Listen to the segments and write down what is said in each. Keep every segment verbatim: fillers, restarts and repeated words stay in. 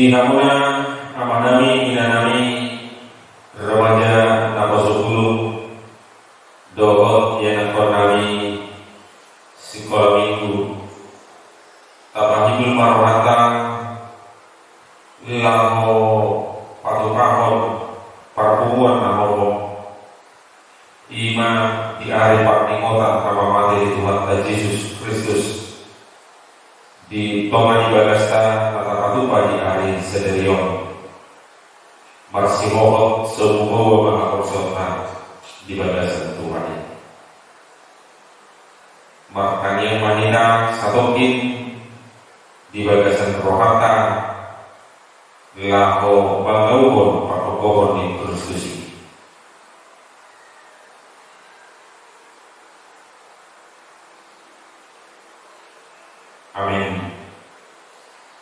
Di hamuna amanami, inanami, remaja Naposupulu, dohot ianakkonnami sikola minggu, tapahibul ma rohanta laho patupahon parpunguan na hohom, i ma di ari parningotan hamamate ni Tuhanta Jesus Kristus, di tonga ni bagasta na tapatupa di ari sadari on. Marsihohot somuhoba ma haporseaonta di bagasan Tuhan i. Martangiang ma hita satongkin di bagasan rohanta laho mangalehon parpunguan ni Kristus i. Amin.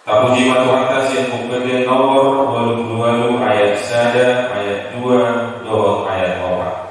Tapuji ma Tuhanta sian Buku Ende nomor ualu pulu ualu, ayat sada, ayat dua, dohot ayat opat.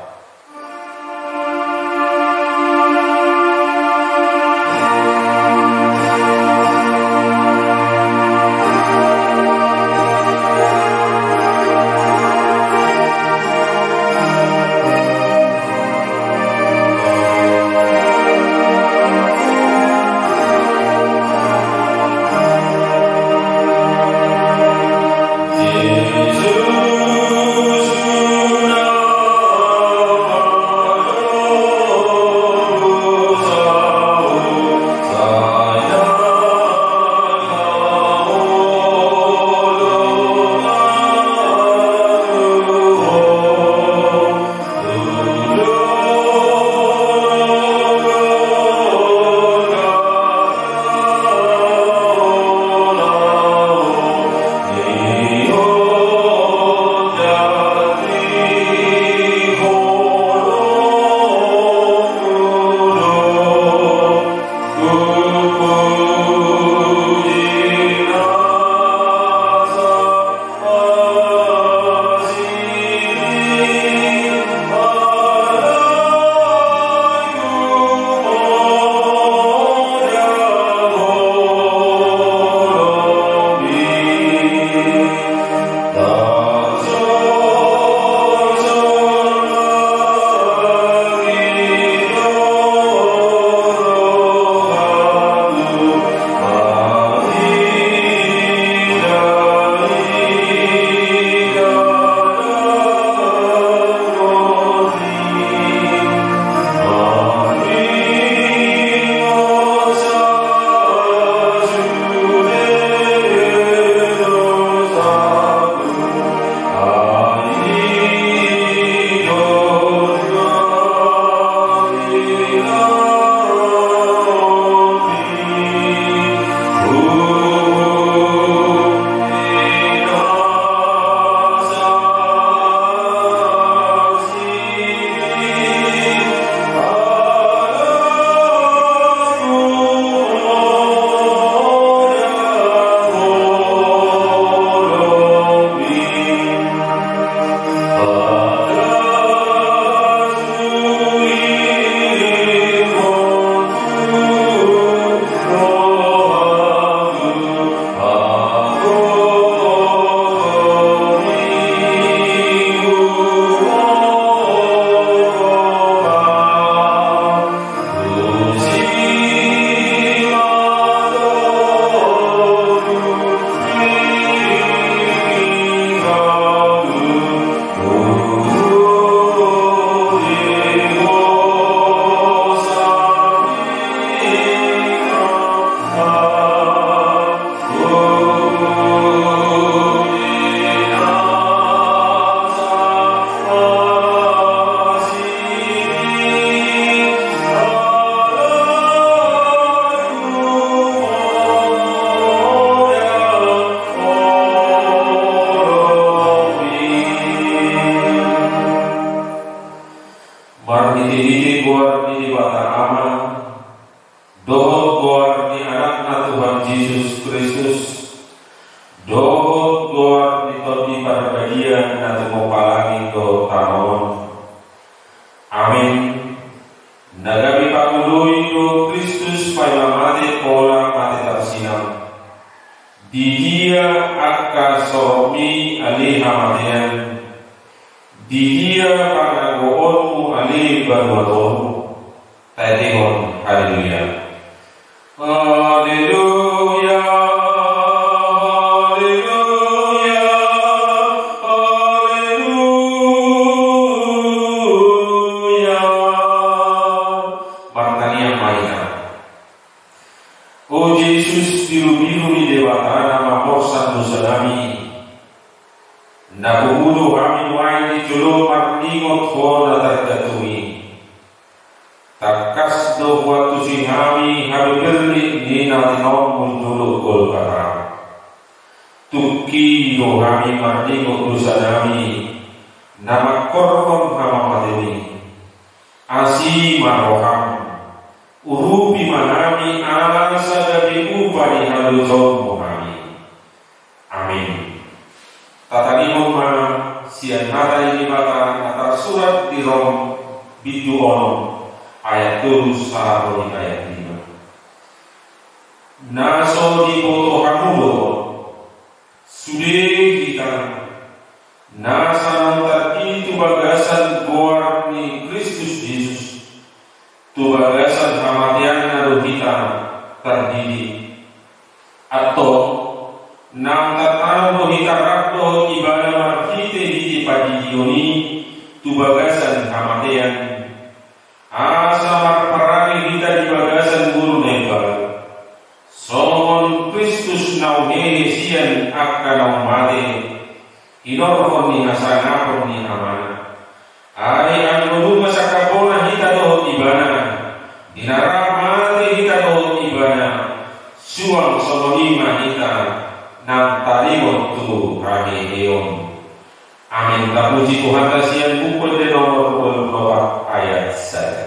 Marhitehite goar ni Debata Ama, dohot goar ni Anakna Tuhan Jesus Kristus, dohot goar ni Tondi Parbadia na tumompa langit dohot tano on. Amin. Na gabe pangoloi do Kristus paima mate pola mate tarsinam. Di Dia angka panagoonmu ale banuaton. Taetehon haleluya. Haleluya, haleluya, haleluya. Martangiang ma hita. O Jesus, birubiru ni Debata na mamorsan dosanami, na pungu do hami nuaeng di jolo marningot Ho na targantung i. Tangkas do huantusi hami habeberni na tinaonmu jolo Golgata. Tungki do hami marningot dosanami na mangkorhon hamamatean i. Asi ma roham, urupi ma hami asa gabe upa ni halojaonmu hami. Amin. Tatalingom ma sian hata ni Debata na tarsurat di Rom bindu onom ayat tolu sahat tu ayat lima. Na so diboto hamu do sude hita, na sai tardidi tu bagasan goar ni Kristus Jesus, tu bagasan hamateanna do hita tardidi. Antong, naung tartaon do hita rap dohot Ibana marhitehite pandidion i tu bagasan hamatean. Asa marparange hita di bagasan ngolu na imbaru. Songon Kristus na uhehe sian angka naung mate, hinorhon ni hasangapon ni Amana. Ai anggo nunga sangkap bona hita dohot Ibana, di na rap mate hita dohot Ibana, suang songon i ma hita nang taringot tu haheheon. Amin. Tapuji Tuhanta sian Buku Ende nomor dua puluh empat ayat sada.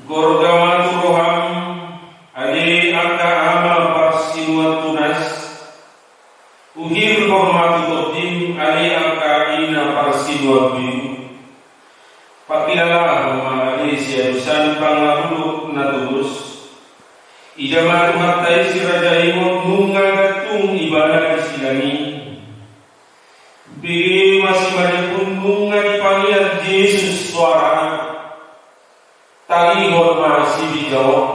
Gorga ma tu roham, ale angka ama parsinuan tunas, uhirhon ma tu tondim, ale angka ina parsinuan biu. Pangkilalahon ma ale sialusan pangalaho na tulus. Ida ma Tuhanta i si Raja i on, nunga gantung Ibana di silang i. Bege ma simanjujung nunga dipangian Jesus soarana. Tangihon ma sibinjaon.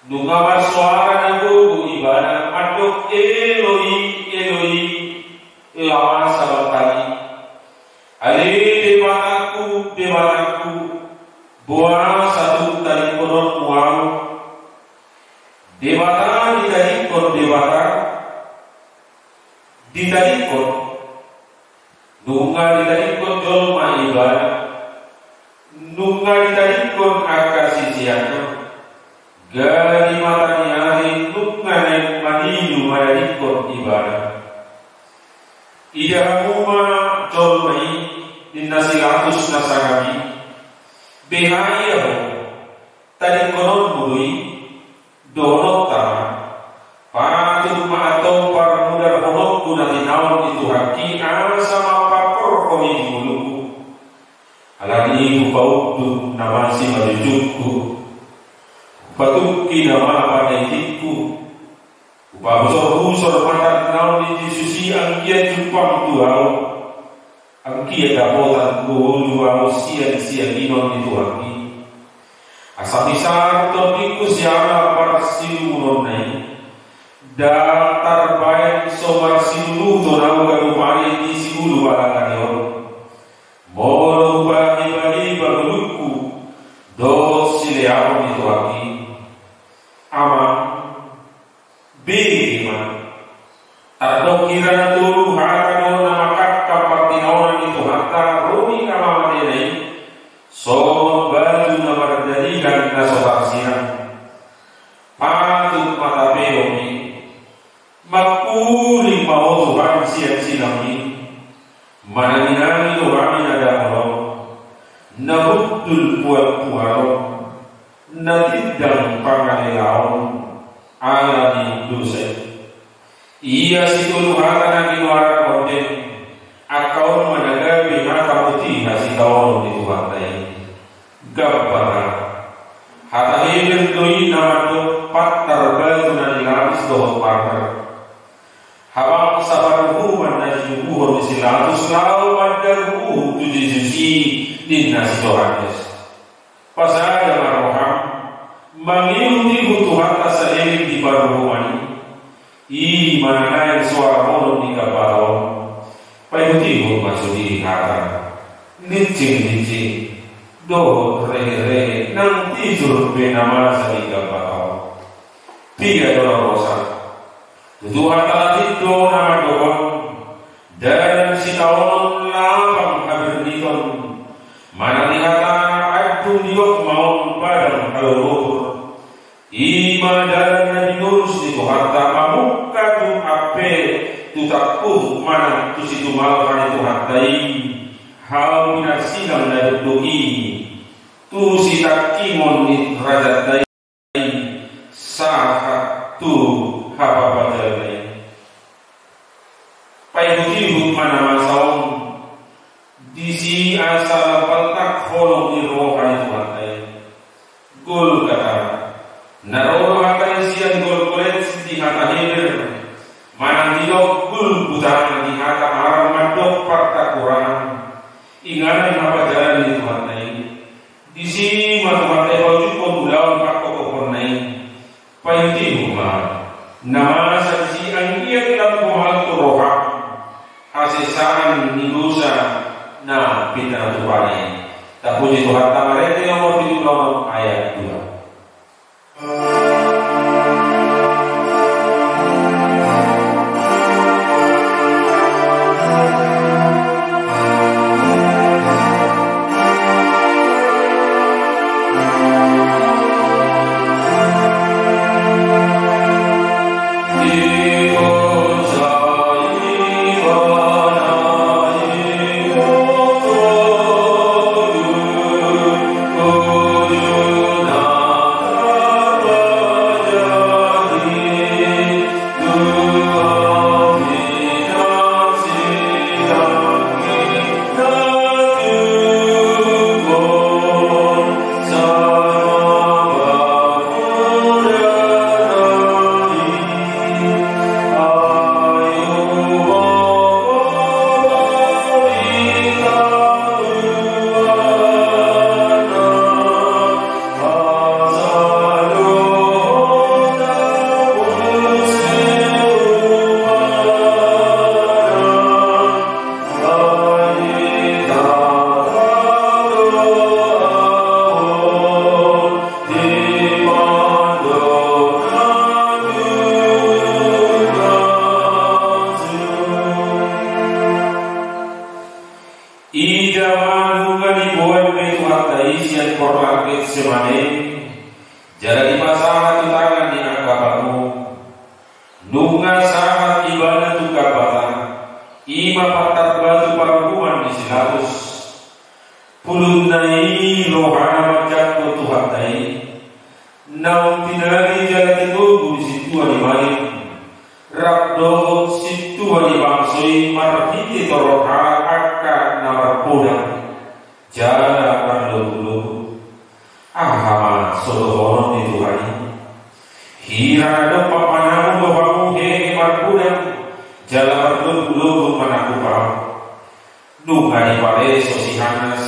Nunga marsoara na gogo Ibana mandok Eloi, Eloi, lama sabakhtani. Ale Debatangku, Debatangku, boasa tung tadingkononmu ahu? Debata ditadingkon Debata, ditadingkon. Nunga ditadingkon jolma Ibana. Nunga ditadingkon angka siseanna. Gari mata ni ari nunga naeng manidu manadingkon Ibana. Ida hamu ma jolma i, ninna si Latus na sangap i. Beha ia ho, tadingkononmu do i? Dohononta ma, patut ma antong parmudarhononku na tinaon ni Tuhanki asa mampaporhon i di ngolungku. Alani i hupaunduk nama simanjujungku, hupatungki nama panaitikku, hupahusorhusor ma tinaon ni Jesus i anggiat jumpang tu ahu, anggiat dapotan ngolu ahu sian siaginon ni Tuhanki. Asa misar tondingku siala parsilumunonna i, ndang tarbaen so marsiluluton ahu ganup ari di siulu balakang i on. Molo hubahebahe ma ngolungku dohot sileaon ni Tuhanki. Amang, bege ma. Tardok hira na tolu hata do na mangkangkang partinaonan ni Tuhanta ro di na mamatena i, songon batu na mardalihan na so tarsirang. Patut ma tapehon i. Mangkuling ma ho Tuhan sian sinam i. Mananginangi do hami na dangol on, na hundul puanpuan on, na tindang pangalelaon ala ni dosa i. Ia sitolu hata na ginoaran onden, angka on ma na gabe hata mutiha sitaonon ni Tuhanta i. Gambara. Hata Heber do i na mandok pantar batu na nilapis dohot marmer. Habang saparuhuman na ditubuhon ni si Pilatus laho mandagu uhum tu Jesus i, ninna si Johannes. Pasada ma roham, mangihutihut Tuhanta saleleng di paruhuman i. I ma na naeng soara holong ni gambara on. Paihutihut ma sude hata, lincinglicing dohot reherehe nang tijur pe na masa di gambara on. Piga do rosa. Tutu hata latin do na mandok on, dalan sitaonon lapang haberniton, manang di hata andung didok ma on padang halolotor. I ma dalan na dinorus ni Tuhanta mamungka tu ampe tu tampuh manang tu situmalha ni Tuhanta i, hau pinarsilang na dokdok i tu sitangkingon ni rajanta i sahat tu hapapajalna i. Paihutihut ma na masa on, disi asa lam paltak holong ni roha ni Tuhanta i. Golgota. Na ro do hata i sian Golgolet di hata Heber, manang didok Gulguta di hata Arab mandok partakurangan. Inganan hapajalan ni Tuhanta i. Disi ma Tuhanta i paujungkon ulaon pangkophoponna i. Paihutihut ma na masa disi anggiat lam gohal tu roham hasesaan ni dosa na pinatupa i. Tapuji Tuhanta. Marende nomor pitu pulu onom ayat dua. Ida ma nunga diboan be Tuhanta i sian porlak Getsemane, jala dipasahat tu tangan ni angka panguhum. Nunga sahat ibana tu gambata, i ma pantar batu paruhuman ni si Pilatus. Pulunna i rohana manjangkon Tuhanta i. naung tinali jala tinogu ni sintua ni malim, rap dohot sintua ni bangso i marhite toron halak angka na marpodang jala marlogu-logu. Aha ma so dohonon ni Tuhan i? Hira na dompak manamu do hamu hehe marpodang jala marlogu-logu manakup ahu. Nunga dipareso si Hanas,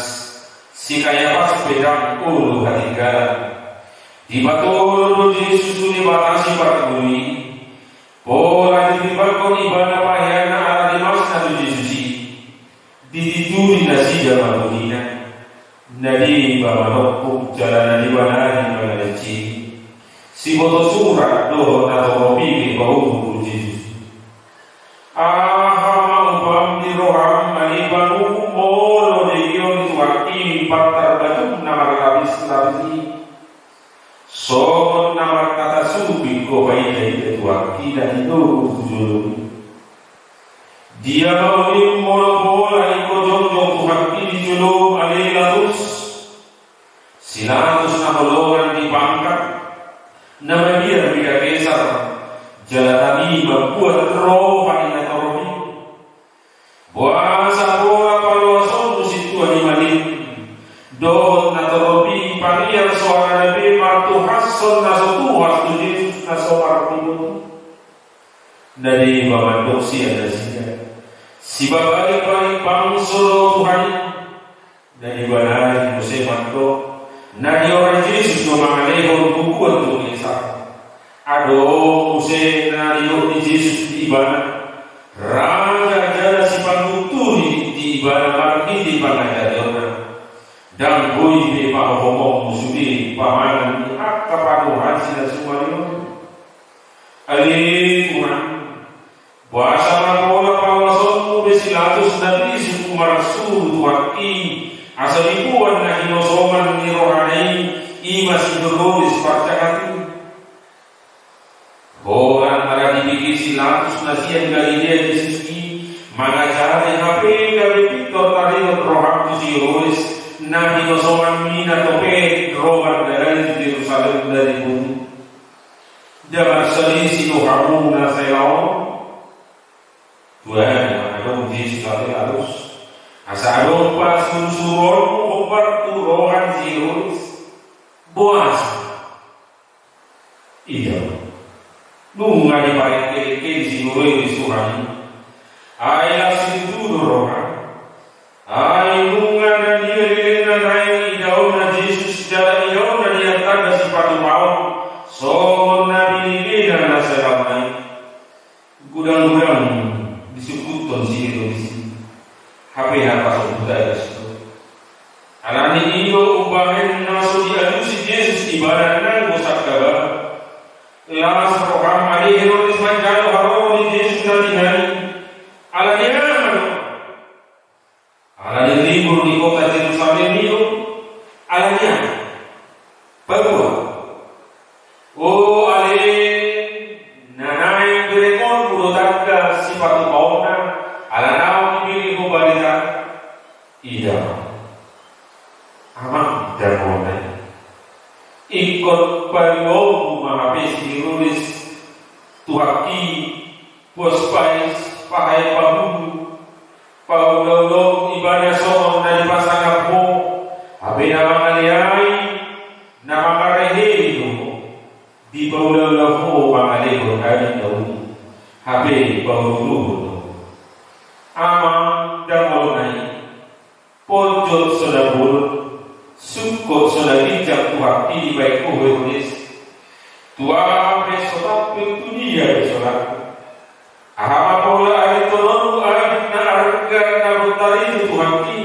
si Kayapas pe ndang olo hatinggalan. Dipatolon do Jesus tu Debata si parguru i. Pola ditimbangkon ibana paheana ala dimasna tu Jesus i. Ditituri nasida ma tu hina. Na deba manongkung jala na deba nari mangalenci. Siboto surat dohot na torop i pe paurung tu Jesus. Aha ma upam ni roham ale panuhum molo digion tu angka i pantar batu na marlapis-lapis i? Songon na markata sumping ho paida-ida tu angka i na tinogu tu jolo i. Dia ma ulim molo pola ingkon jongjong tu angka i di jolo ale Latus? Si Latus na holongan di pangkat, na mabiar mida Kesar, jala tani mambuat roha ni na torop i. Boasa pola paloasonmu sintua ni malim dohot na torop i, pagiar soarana pe martuhashon na so tuhas tu Jesus na so marpingot i? Na deba mandok sian nasida. Sibalik-balik bangso do Tuhan i. Na deba nari muse mandok, na diorai Jesus do mangalehon bubuan tu Kesar. Adong muse na didok ni Jesus di ibana, raja jala sipanggunturi di ibana marhite pangajarionna. Ndang boi be pahohommu sude pamangan ni angka padohan si na sumari on. Ale Tuhan, boasa ma pola paloasonmu be si Latus na bisuk marsuru tu angka i, asa diboan na hinosoman ni rohana i, i ma si Herodes parjahat i? Holan ala dipikir si Latus na sian Galilea Jesus i mangajari, hape gabe pintor taringot roham tu si Herodes na hinosomanmi na topet ro mardalani tu Jerusalem dari boti. Nda marsalisi do hamu na sai laho on? Tuan, adong Jesus ale Latus, asa adong pasursuronmu hombar tu roha ni si Herodes. Boasa? Ida, nunga diparengke-rengke ni si Herodes Tuhan i. Ai las situtu do roha. Ai nunga na dia lelengna naeng idaonna Jesus jala idaonna di antanda sipatupaon songon na binegena na sai laho nai. Godang-godang disungkuthon si Herodes i, hape na pasombu tadas do. Alani i do umbahen na so dialusi Jesus ibana nanggo sangkabala. Las roham ale Herodes manjalo haroro ni Jesus na tinani. Alani aha do? Alani libur di kota Jerusalem i do. Alani aha? Paboa. O ale, na naeng berengonmu do tanda sipatupaonna, ala naung dibege ho barita. Ida, amang, dangolna i. Ingkon paluaonmu ma hape si Herodes tu angka i. Pos pais, pahae pabulu, paulaulahon ibana songon na dipasangap ho, hape na mangaleai, na mangarehei do ho, dipaulaula ho mangalehon ari na uli, hape paululuhon do ho. Amang, dangolna i. Ponjot so na bolon, sungkot so na ginjang tu angka i dibaen ho Herodes. Tu aha pe so tampil, tu dia pe so lako. Aha ma pola arintononmu adat na arga na bontar i tu angka i?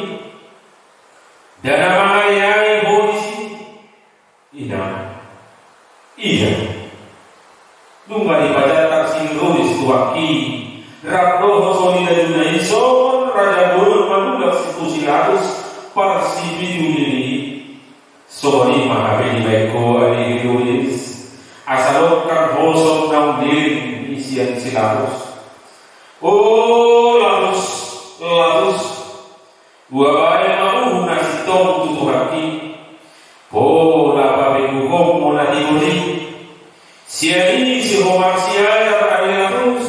Nda na mangaleai ho disi. Ida, ida. Nunga dipajantar si Herodes tu angka i, rap dohot songon i lajuna i, songon raja bolon manulak si tu si Latus, parsipitu lili i. Songon i ma hape dibaen ho ale Herodes, asa longkan ho songon naung leleng i sian si Latus. O Latus, Latus. Hubaen ma uhum na sintong tu angka i. Pola pabeguhonmu na di Sian i si ho marsiajar ale Latus,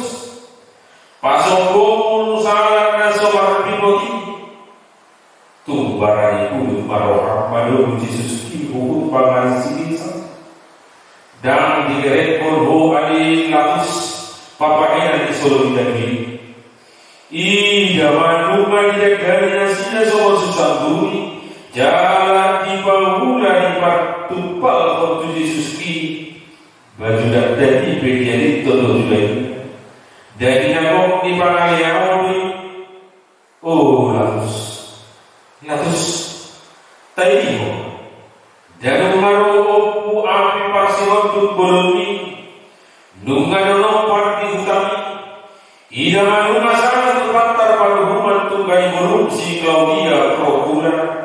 pasombongmu salah na so marpingot i. Tung barani pulut ma roham manoloi Jesus i huhut pangan si Isa. Ndang digerekhon ho ale Latus papahenan ni solu ni David. Ida ma nunga didangani nasida songon susang duri, jala dipaula dipartumpalhon tu Jesus i. Baju dakdanak i pe dialithon do tu dainna. Dainna gok ni pangaleaon i. O Latus, Latus, taidi ho. Nda nunga ro ompu api parsihonduk bolonmi. Nunga do nompar di hutami. Ida ma nunga sahat tu pantar paruhuman tu angka ni borum si Klaudia Prokula,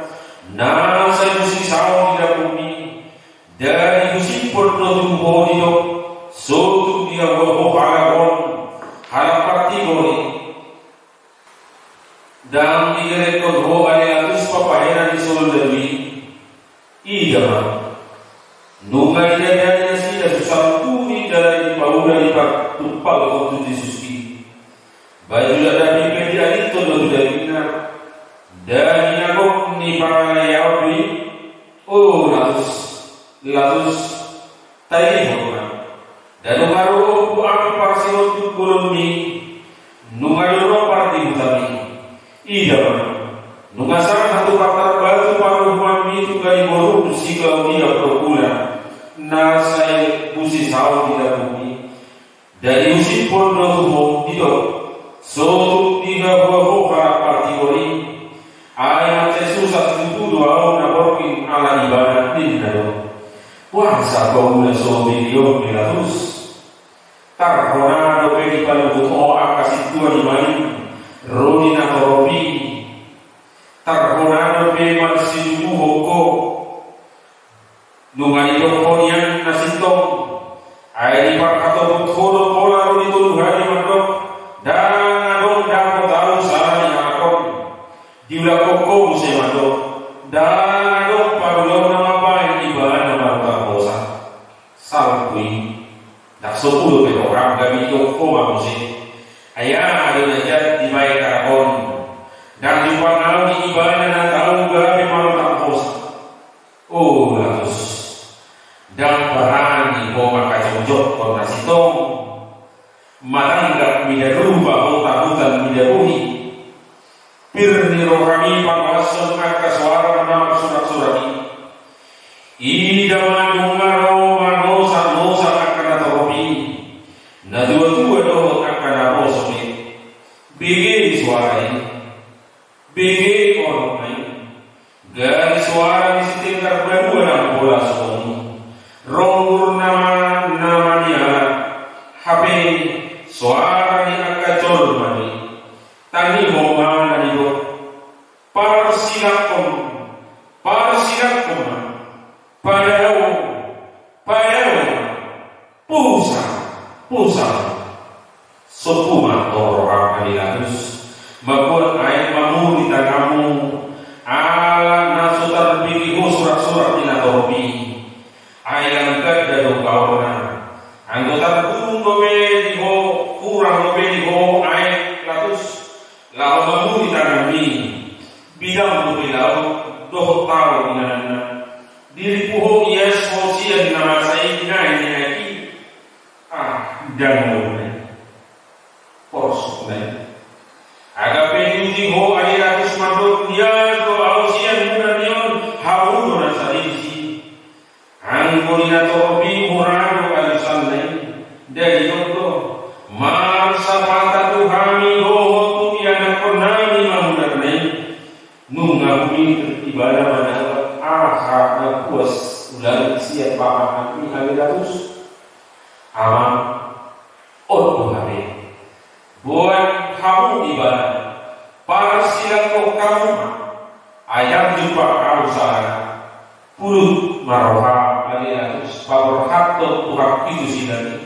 na sai husisaon di dapotmi. Ndang husimpor do tubu ho didok, so tung dihagoa ho halak on, halak partigor i. Ndang digerekhon ho ale Latus papahenan ni solu ni David. Ida ma. Nunga didangani nasida susang duri jala dipaula dipartumpalhon tu Jesus i. Baju dakdanak i pe dialithon do tu dainna. Dainna gok ni pangaleaon i. O Latus, Latus, taidi ho ma. Nda nunga ro ompu api parsihonduk bolonmi. Nunga do nompar di hutami. Ida ma. Nunga sahat tu pantar batu paruhumanmi tu angka ni borum si Klaudia Prokula, na sai husisaon di dapotmi. Ndang husimpor do tubu ho didok, so tung dihagoa ho halak partigor i. Ai mansai susa situtu do ahu na borngin ala ibana, ninna do. Boasa paula so bege on be Latus? Tarhona dope dipaluhut ho angka sintua ni malim ro di natorop i. Tarhona dope marsidubuhon ho. Nunga didok ho nian na sintong, ai diparhatopot ho do pola ro di tolu hali mandok, ndang adong dapot ahu sala ni halak on. Diulakhon ho muse mandok, ndang adong parulaon na mambahen ibana marutang hosa. Salpu i. Ndang so pulo pe roham gabe didok ho ma muse. Ai aha do na jat dibahen halak on? Ndang jumpang ahu di ibana na tau gabe marutang hosa. O Latus, ndang barani ho mangkajongjonghon na sintong. Matanggap mida rupa ho tahutan mida bohi. Pir ni rohami pangolashon angka soara na marsuraksurak i. Ida ma nunga ro manosanosa angka natorop i. Natuatua dohot angka naposo be. Bege soara i. Bege orokna i. Gari soara ni sitenggar banua nang pola songon i. Ronggur na ma-, na maniala. Hape soara ni angka jolma do i. Tangihon ma na nidok. Parsilakhon. Parsilakhon ma. Padao. Padao. Pusa, pusa. Sombu ma antong roham ale Latus. Mamboan aek mamuri tanganmu. Ala na so tarbege ho suraksurak ni natorop i. Ai lam ganda do kaorna. Anggo targurung dope di ho, hurang dope di ho aek Latus. Laho mamuri tanganmi. Bidang dope laut, dohot tao inananna. Diripu ho ias ho sian na masa i binaen ni aek i. Ah, ndang molo na i. Porsuk na i. Asa pe diuji ho ale Latus mandok, ias do ahu sian muna ni on, hamu do na sadisi. Anggo di natorop i hurang do alusanna i. Ndang didok do. Marsapata tu hami dohot tu ianakkonnami ma mudarna i. Nunga humingot ibana manangkap aha na puas ulang sian pahaman ni ale Latus. Amang, on do hape. Boan hamu ibana. Parsilakhon hamu ma. Ai ndang jumpang ahu sala. Pulut ma roham ale Latus paborhathon tu hak pitu silang i.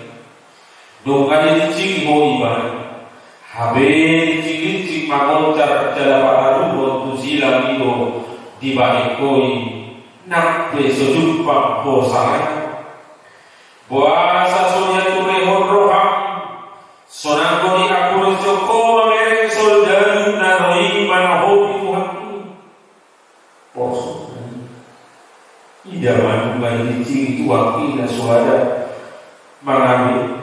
Dung na dirincing ho ibana. Hape rincing-rincing mangoncar jala pataruhon tu silang i do dibahen ho i. Nang pe so jumpang ho sala. Boasa so diaturehon roham, sonang do diaturehon ho mamereng soldadu na ro i manahopi Tuhan i. Poso. Ida ma nunga dicinci Tuhan i na so ada mangabe.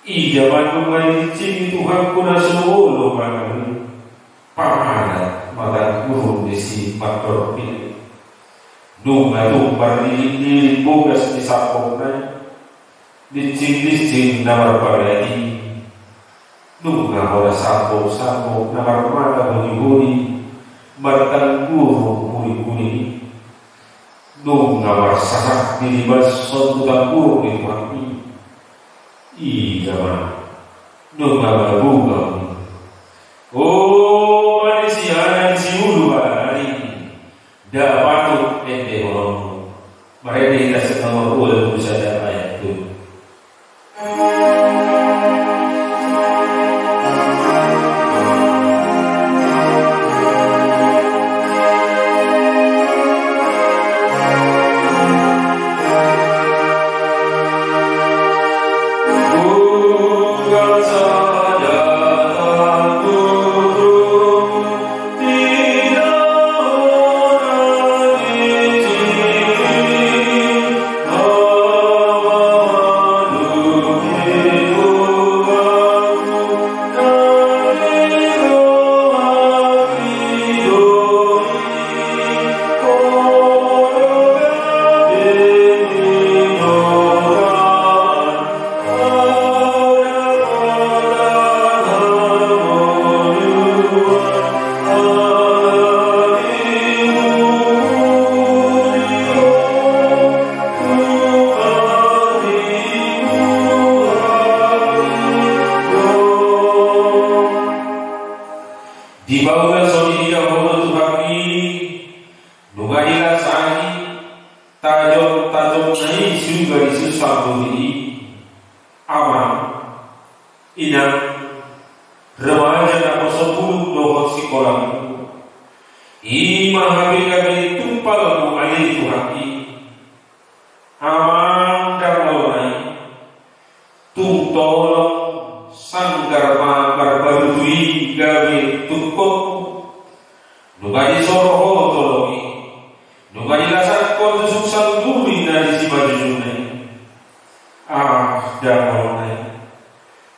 Ida ma nunga dicinci Tuhan i na so olo mangabe. Pamada mata guru di si Mator Pil. Nunga tung marlilin-lilin bogas di sambokna i. Dincing-dincing na marpalati. Nunga horas sambok-sambok na marmata holi-holi, martanggurung huli-huli. Nunga marsasak dilibas sontu tanggurung di Tuhan i. Ida ma. Nunga mabunga. O manisia na di siulu balari. Nda patut ende holongmu. Marende hita sian nomor dua puluh sada ayat dua. Di paula so diida ho do Tuhan i, nunga dilasani tajom-tajomna i surga di susa boti i. Amang, inang, remaja na poso bulung dohot sikola minggu. I ma hape gabe tumpalmu ale Tuhan i. Amang dangolna i. Tung tolong sanggar ma marbaru tu i gabe tungkotmu. Nunga disoro ho tolong i. Nunga dilasakkon tu sungsang duri na di simanjujungna i. Ah, dangolna i.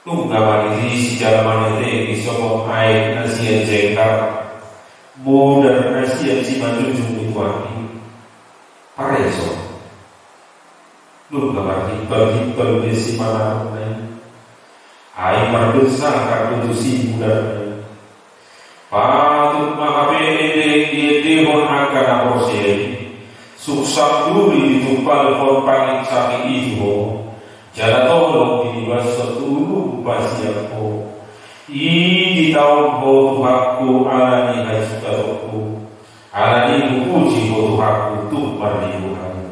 Nunga ma dirisi jala maneteki songon aek na sian jenggar. Mudar na sian simanjujung ni Tuhan i. Pareso. Nunga marhimpal-himpal be simanarna i. Ai mardosa angka do tusi mudarna i. Patut ma hape ende diendehon angka na porsea i. Sungsang duri ditumpalhon panginsaki i tu ho. Jala tolong dilibashon tu ulum pasiam ho. I ditaon ho Tuhanku ala ni hasuhutonku. Ala ni i hupuji ho Tuhanku tung marlinggoan.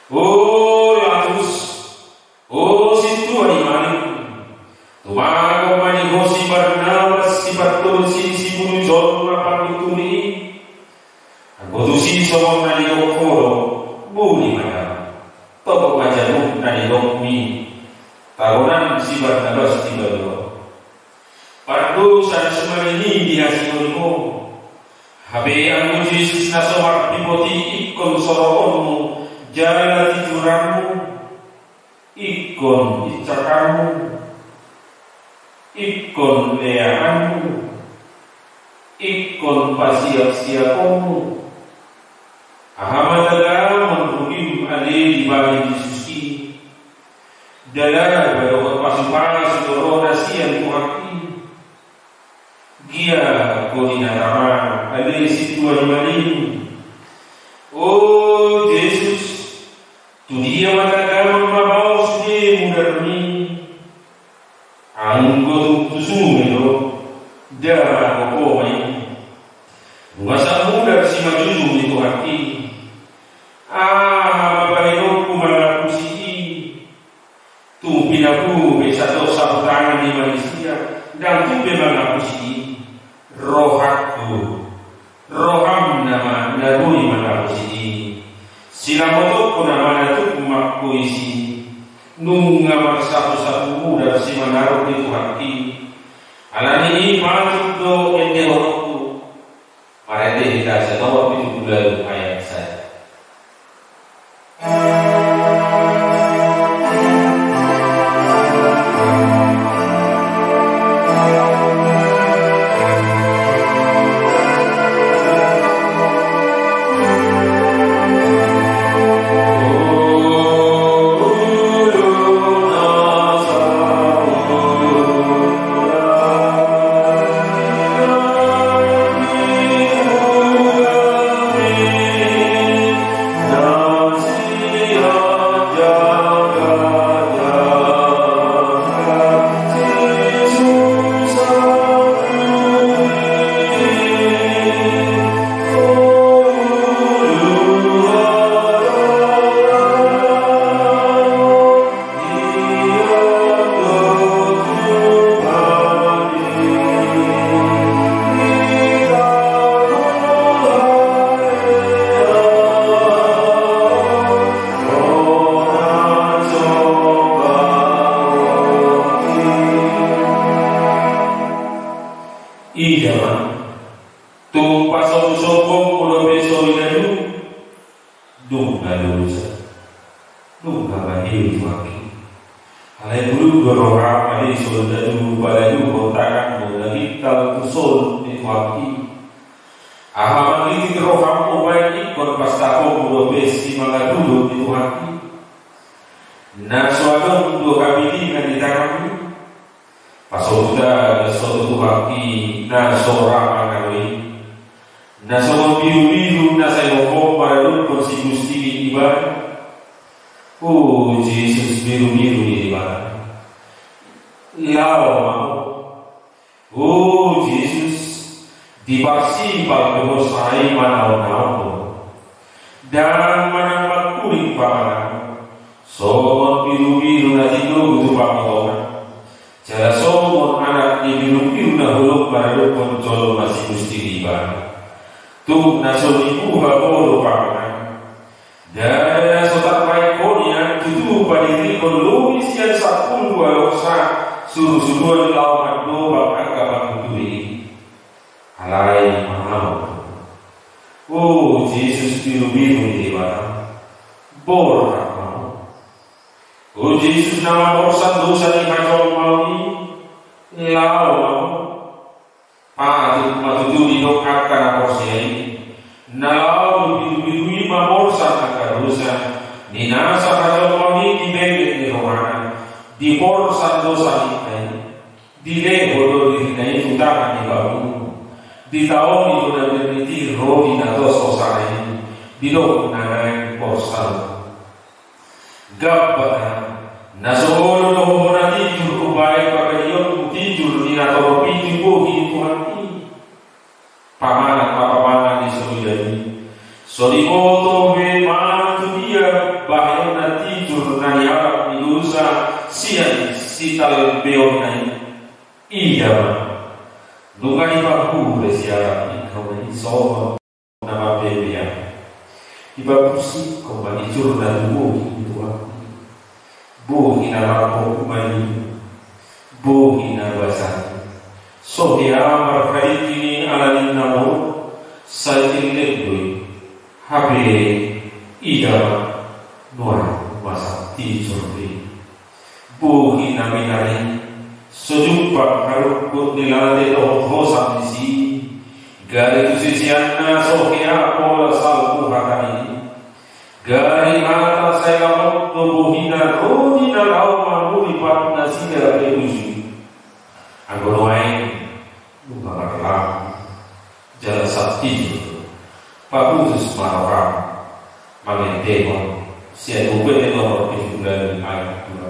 O Latus, o sintua ni malim, tumagon ma di ho si Barnabas, si Paulus, si, si Paulus, jolma panuturi i. Anggo tusi songon na nidok ho do, boi ma da. Topot ma jabu na nidokmi. Tagonan si Barnabas di balua. Pardosa na suman i di hasihon ho. Hape anggo Jesus na so mardipoti ingkon soroonmu jala tijuranmu, ingkon incakanmu, ingkon leanganmu, ingkon pasiapsiaponmu. Aha ma tagamon rugim ale dibahen Jesus i? Ndada dohot pasupasu do ro na sian Tuhan i. Gia anggo di na tama ale sintua ni malim. O Jesus, tu dia ma tagamon mabaos be mudarmi? Anggo tung tu sunge do, nda manggopo ma i. Nunga sahat mudar simanjujung ni Tuhan i. Aha ma bahenonku mangapusi i? Tung pinapu be sahat dosa tu tangan ni manisia, ndang tung be mangapusi i. Rohangku, roham nama na boi mangapusi i. Silamotongku nama na tuk mangkuisi. Nunga marsapu-sapu mudar simangarung di Tuhanki. Alani i patut do endehononku. Marende hita sian nomor pitu pulu ualu ayat sada. Ida ma, tung pasombu-sombungmu dope soldadu, nunga loja, nunga maheu Tuhanki. Alai bulung do roham ate soldadu, padaduhon tanganmu na gintal tu solup ni Tuhanki. Aha mangitit roham umbahen ingkon pastaponmu dope simangaruhon ni Tuhanki? Na so adong do hamilingan di tanganmi? Pasombuta na so tu Tuhanki na so ra mangalusi, na songon birubiru na sai hohom maradophon si Gusti i ibana. O Jesus, birubiru ni ibana, laho ma ho. O Jesus, diparsipal pe ho sai manaon-naon ho. Ndang manang mangkuling pamanganmu, songon birubiru na tindogu tu pamotongan, jala songon anak ni birubiru na holong maradophon jolma si Gusti i ibana. Tung na so dibuha ho do pamangan, ndada na so tarbahen ho nian tutu padirihon lobi sian sampulu dua loksa, suru-suruan laho mandobang angka pangunjuhi i. Alai manaon? O Jesus, birubiru ni Debata, borhat ma ho. O Jesus, na mamorsan dosa ni hajolmaon i, laho ma ho. Patut ma tutu didok angka na porsea i, na laho do birubiru i mamorsan angka dosa ni nasa hajolmaon i di bebek ni rohana, diporsan dosa ni i. Dilehon do dirina i tu tangan ni pabunu, ditaoni do na bernit i ro di na tos hosana i, didok na naeng porsan. Gabata, na so olo do ho bona tijur umbahen panggadionmu tijur ni na torop i tu bohi ni Tuhan i. Pamangan ma pamangan ni soldadu i. So diboto be manang tu dia bahenonna tijur na nialap ni dosa sian sitalbeonna i. Ida ma, nunga dipahure sialap ingkon i songon na mambebean. Dipapursingkon ma tijurna tu bohi ni Tuhan i. Bohi na marpoku ma i, bohi na basa i. So hea marharingking i ala ninna molo, sai tillep do i. Hape ida ma, nuaeng masa tijur be. Bohi na minar i, so jumpang harungkut ni late dohot hosa ni si i. Gari tu siseanna so hea pola salpu hata ni i. Gari hata sai lamot do bohina ro di na laho mamuri patnasida pe uju. Anggo nuaeng nunga marlang jala sap tijur, paputus ma roham mangendehon sian buku ni nomor pitu pulu ualu ayat dua.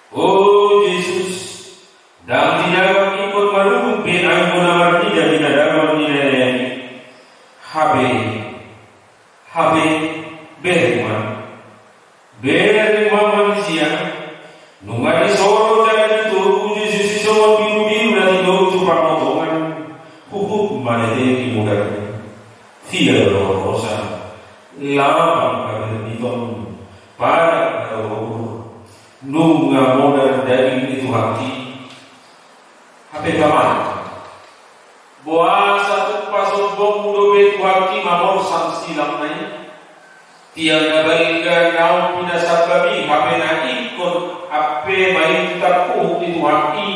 O Jesus, ndang didagam ingkon marungut be anggo na marnida binadagon ni nenek i. Hape, hape, bereng ma. Bereng ma manisia. Nunga disoro jala ditogu Jesus i songon birubiru na tidok tu pamotongan. Huhut ma letek i modar. Fiar do hosa. Lapang haberniton. Padan harohur. Nunga modar daging ni Tuhan i. Hape paman. Boasa tung pasombongmu dope Tuhan i mamorsan silang na i? Tiang na balga naung pinasambami hape na ingkon hape main tapuhuk ni Tuhan i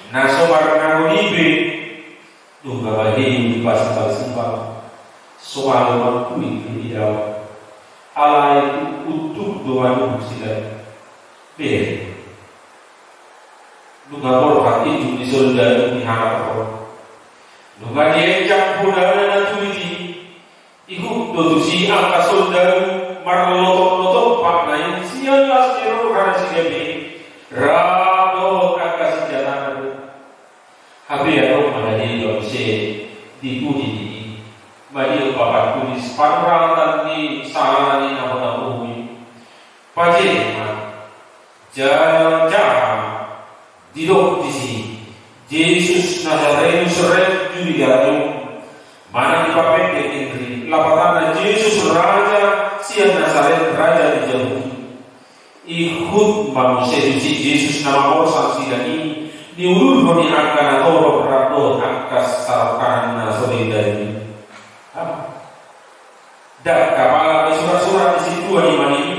na so marnangon i be. Nunga mahiu di pasipasipal. So malo mangkuit di daon. Alai unduk do manungkun silang. Be. Nunga borhat injung ni soldadu ni halak on. Nunga dienjang podana na tulit i. Ihut do tusi angka soldadu marlototlotot patna i sian las ni roha nasida be. Rap dohot angka sinjatana do. Hape adong ma na didok muse di pudi ni i. Madidok papat pudi panuratan ni sahala ni na hona bohum i. Pajea ma. Jala jaha didok disi Jesus Nazarenus Rem Judiarum. Manang dipapendek Inri lapatanna Jesus raja sian Nazaret raja ni Jahudi. Ihut ma muse tusi Jesus na mamorsan silang i niulurhon i angka na torop rap dohot angka sarokkanan na so dendari. Ndang kapala be suratsurat ni sintua ni mani i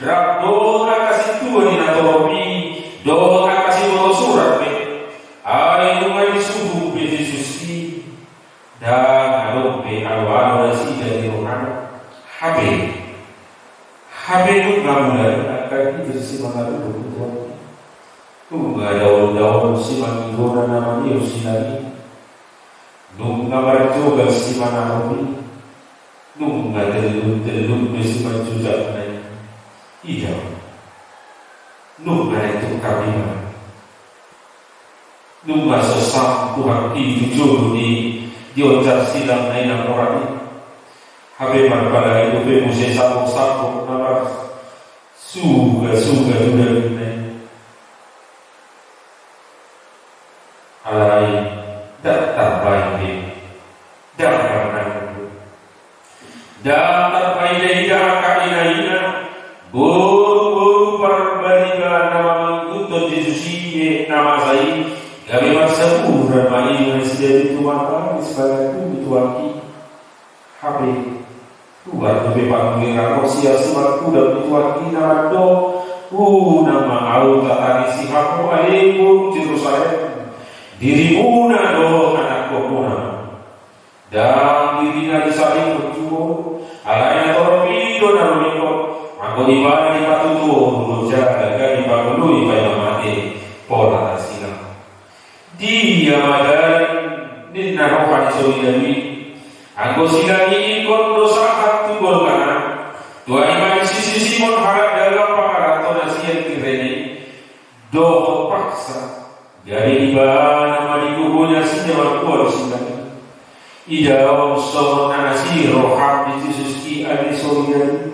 rap dohot angka sintua ni na torop i dohot angka siboto surat be. Ai nunga disuhuk be Jesus i. Ndang adong be aloalo nasida di rohana. Hape, hape nunga mulak angka hita simangaluhon tu Tuhan i. Nunga daoldaol simangihona na mangido silang i. Nunga marjogal simanahop i. Nunga tellun-tellun be simanjujak na i. Ida. Nunga naeng tungkap i ma. Nunga so sampur Tuhan i tu jolo ni dionjar silang na i na mora i. Hape marpalai dope muse sampur-sampur na marsuga-suga tu dagingna i. Alai ndang tarbaen be. Ndang marnangun be. Ndang tarpaidaida angka inaina, boruboru parbariba na mangunguthon Jesus i na masa i, gabe marsaburan ma i nasida di tumar tangis bagatun di Tuhan i. Hape ruar dope panguliran on sian simarkudan ni Tuhan i na mandok, unang ma ahu tatangisi hamu ale boru Jerusalem, dirimuna do anakkonmuna. Ndang dirina disalingkon juo, alai na torop i do na rumingkot, anggo ibana dipatutu do jala gabe dipangoloi paima mate pola na silang. Dia ma dalan ninna roha ni soldadu i, anggo silang i ingkon do sahat tu Golgata, tu ai ma di sisi Simon halak dagang pangarato na sian Kirene, dohot paksa. Jadi ibana ma dikubui nasida markual silang i. Ida on songon na asi roha ni Jesus i ale soldadu.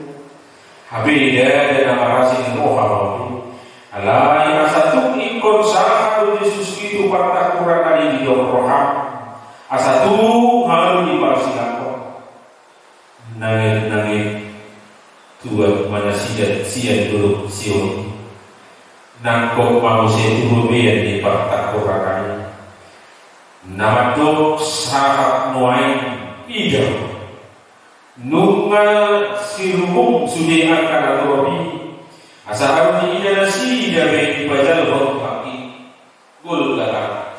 Hape ndada na marasi ni roha ma on. Alai asa tung ingkon sahat do Jesus i tu partangkurangan i didok roha. Asa tung halu diparsilangkon. Nangek-nangek tuat ma nasida sian dolok Sion. Nangkok ma muse tu robean ni partangkurangan i. Na mandok sahat nuaeng ida. Nunga sirubung sude angka na torop i. Asa haru diida nasida be dipajalhon Tuhan i. Golgata.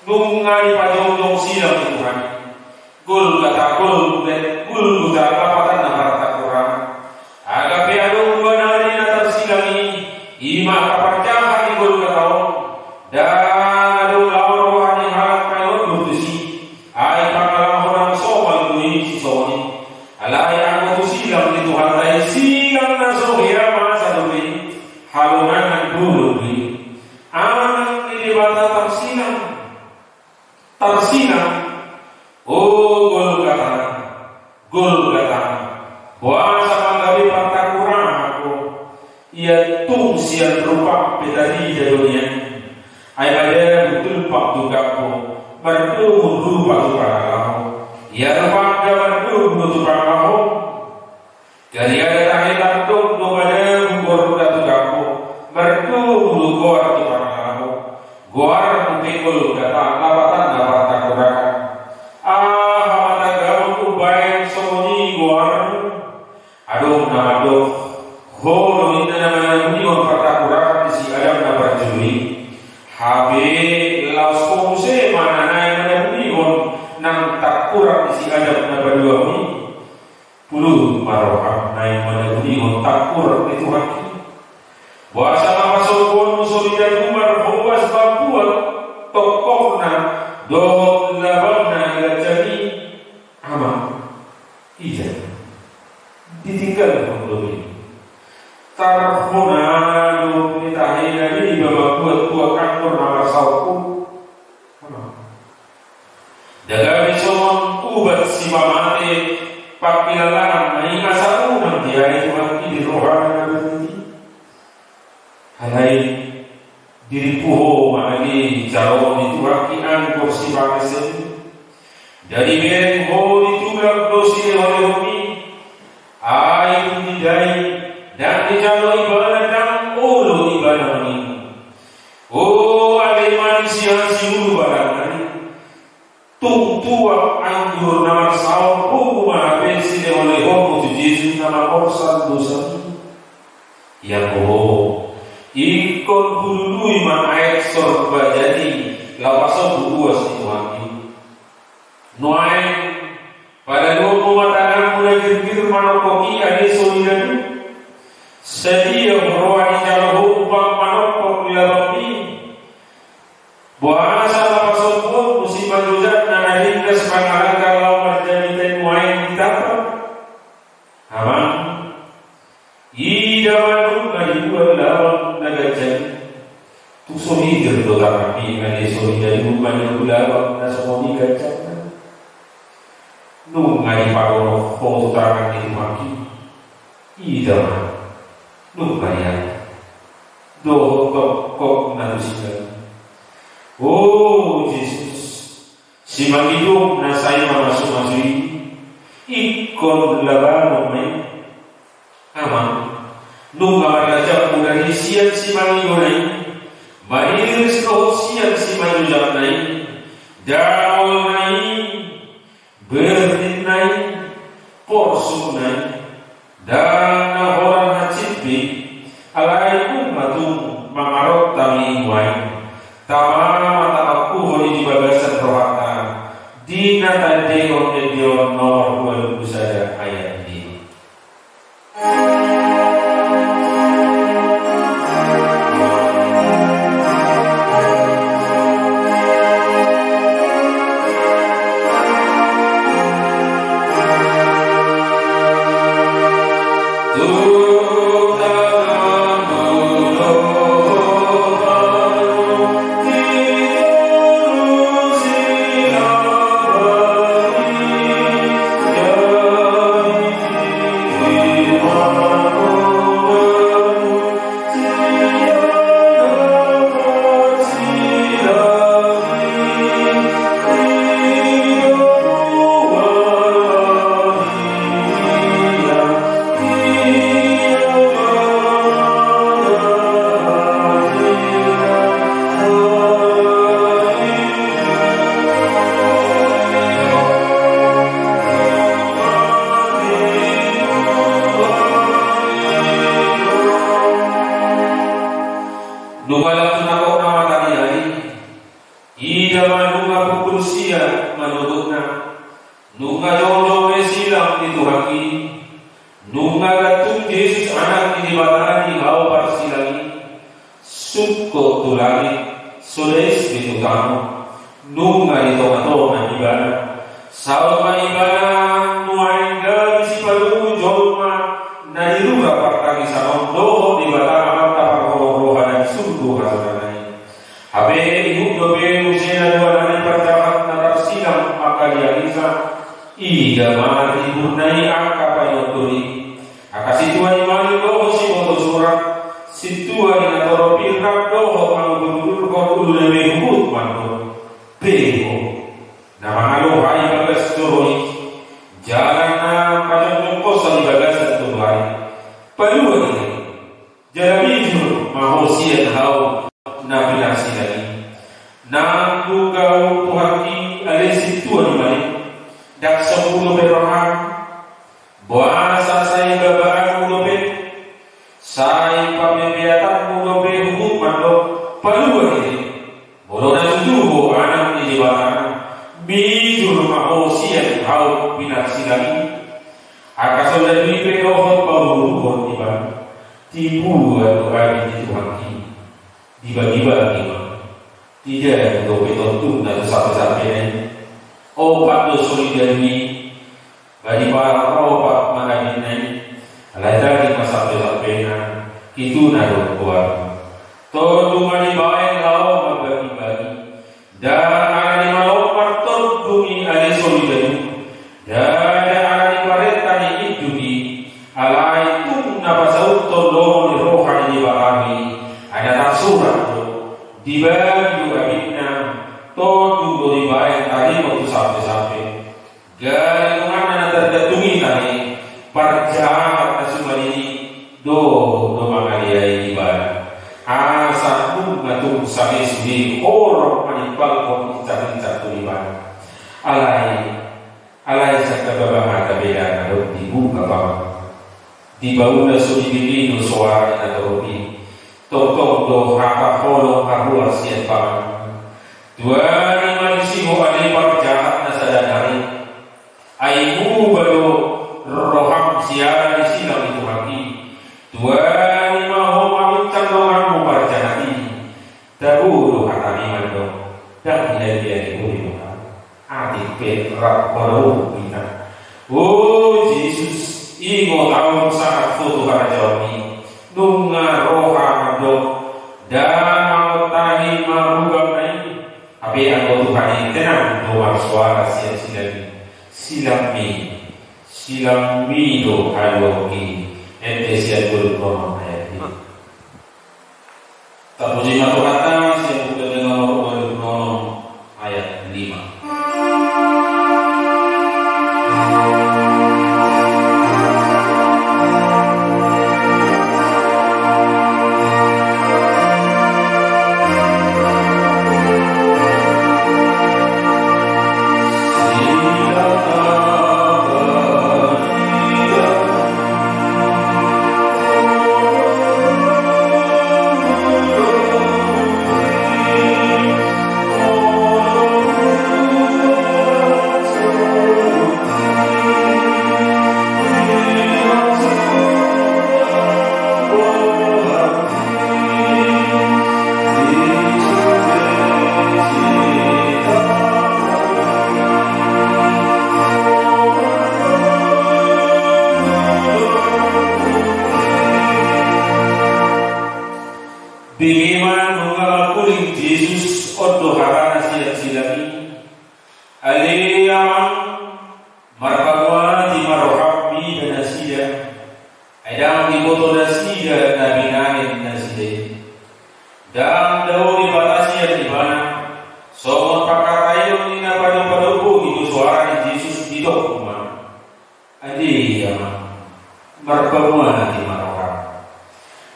Nunga dipajongjong silang ni Tuhan i. Golgata, Golgata, Golgata, lapatanna partangkurangan. Aga pe adong dua nari na tarsilang i, i ma angka parjahat di Golgata on. Ndang adong laho roha ni halak na iondol tusi. Ai pangalaho na somal do i sisongon i. Alai anggo tu silang ni Tuhanta i, silang na so hea masa dope i. Halo Jangan dulu di anak ini bata tarsinang. Tarsinang. O Golgata, Golgata. Boasa manggabe partanggurahon ho? Ia tung sian rupa pe tarida do nian. Ai madabu tulpak tu gambo, mardomu rupa tu pangalaho. Ia rupangga mardomu do tu pangalaho. Gariada tahe tardok do madabu gorda tu gambo, mardomu do goar tu pangalaho. Goarmu pe Golgata, lapatanna partanggurahon. Aha ma tagamon umbahen songon i goarmu? Adong na mandok, ho do ninna na manabunihon partanggurahon ni si Adam na parjolo i. Hape laos ho muse ma na naeng manabunihon nang tangkurak ni si Adam na paduahon i. Pulu ma roham naeng manabunihon tangkurak ni Tuhan i. Boasa ma pasombuonmu so didadu marhobas mambuat tongkokna dohot labangna na ganjang i? Amang, ija, ditinggalhon do be. Tarhona do be tahe na deba mambuat tuak anggur na marsaorhon. Amang. Ndang gabe songon ubat sipamate pangkilalaan na i asa unang diae Tuhan i di rohana na badia i. Alai dirimpu ho ma age jaloon ni Tuhan i anggur sipangeseon i. Ndang dibereng ho ditulak do silehonlehon i. Ai dung didai, ndang dijalo ibana, ndang olo ibana manginum. O ale manusia siulu barangkali, tung tuak anggur na marsaor, pungu ma hape silehonlehonmu tu Jesus na mamorsan dosa i. Ia ho, ingkon hulului ma aek sorbajadi, laho pasombu uas ni Tuhan i. Nuaeng, padaluhonmu ma tanganmu na girgir manongkok i age so didadu. Sadia huroha dijalo ho umpang manongkok di labangmi? Boasa ma pasombuonmu simanjujak na na ringgas mangalangka laho marjamita i nuaeng ditamba? Amang, ida ma nunga dibuat labang na ganjang i. Tung so mitir do tanganmi age so didadu manjalo labang na songon i ganjangna. Nunga dipadonok ho tu tangan ni Tuhan i. Ida ma nunga diatur dohot tongkokna tu siganup. O Jesus, Simanjujak na sai mamasumasu i, ingkon labangon ma i. Amang, nunga marlajak muna di sian simangido na i, maniris dohot sian simanjujak na i, dangol na i, bernin na i, porsuk na i, ndang na holan hansit be, alai nunga tung mangarontang i nuaeng. Tama ma tampuk ho di bagasan rohanta, di na tandehon di Ende on nomor dua puluh sada ayat lima. Nunga lam tu nangkok na mataniari, ida ma nunga pukul sia manogotna. Nunga jongjong be silang ni Tuhan i. Nunga gantung Jesus Anak ni Debata di hau parsilang i. Sungkot tu langit, so dais be tu tano. Nunga di tongatonga Ibana. Saut ma Ibana nuaeng gabe sipatudu jolma na di rura partangisan on dohot Debata Amanta parhohot. Tuhan sonari. Hape ihut dope muse na dua nai parjahat na tarsilang mangaliangiha, ida ma tiburna i angka painondor i. Angka sintua ni malim dohot siboto surat, sintua ni natorop i rap dohot mangudurdurhon uluna be huhut mandok: Begu ho, na mangalo ho i bagas joro i, jala na pajongjongkonsa di bagasan toru ari, palua i. Jala bijur ma ho sian hau na pinarsilang i. Nang dung gabe Tuhanki ale sintua ni malim, ndang songkop dope roham. Boasa sai babaanmu dope, sai papeapeatanmu dope huhut mandok: Palua i. Molo na tutu ho anak ni Debata, bijur ma ho sian hau pinarsilang i. Angka soldadu i pe dohot paurupon ibana. Tibuan do abit ni Tuhanki, dibagibagi ma. Tidak dope tontuna tu sampesampena i. Opat do soldadu i. Ba diparopat ma abitna i. Alai tadi ma sampesampena, ituna do goarna. Tontu ma dibaen laho mambagibagi. Ndang ala ni malo martondung i ale soldadu, ndada ala ni parenta ni induk i, alai tung na pasauthon lomo ni roha ni Debata do i. Ai na tarsurat do: Dibagi do abitna, tondung do dibaen taringot tu sampesampe. Gari donganna na targantung i tahe, parjahat na suman i, do, do mangaliai ibana. Asa nunga tung same sude horong manimpalhon incakinca tu ibana. Alai, alai sangkababang hata beda na dok dibuka paman. Di paula so dibege do soara ni natorop i. Tongtong do hata holong haruar sian paman. Tuani ma disi ho ale parjahat na sada nari. Ai muba do roham siala ni silang ni Tuhanki. Tuani ma ho mabincang donganmu parjahat i. Tabo do hatami mandok: Ndang dilehon ho do hami. Atik pe rap ho do hita. O Jesus, ingot ahu sahat ho tu harajaonmi. Nunga roha mandok: Ndang mangontahi ma bugamna i. Hape anggo Tuhan i tenang do marsoara sian silang i. Silangmi, silangmi do haluaon i. Ende sian tolu pulu onom ayat lima. Tapuji ma Tuhanta, sian Buku Ende nomor dua puluh enam ayat lima. Bege ma nunga mangkuling Jesus, on do hatana sian silang i. Ale Amang, marpamuati ma roham mida nasida. Ai ndang diboto nasida na binahen nasida i. Ndang dao Debata sian ibana. Songon pangkataion ni na padopadophon i do soara ni Jesus, didok ma: Ale Amang, marpamuati ma roham.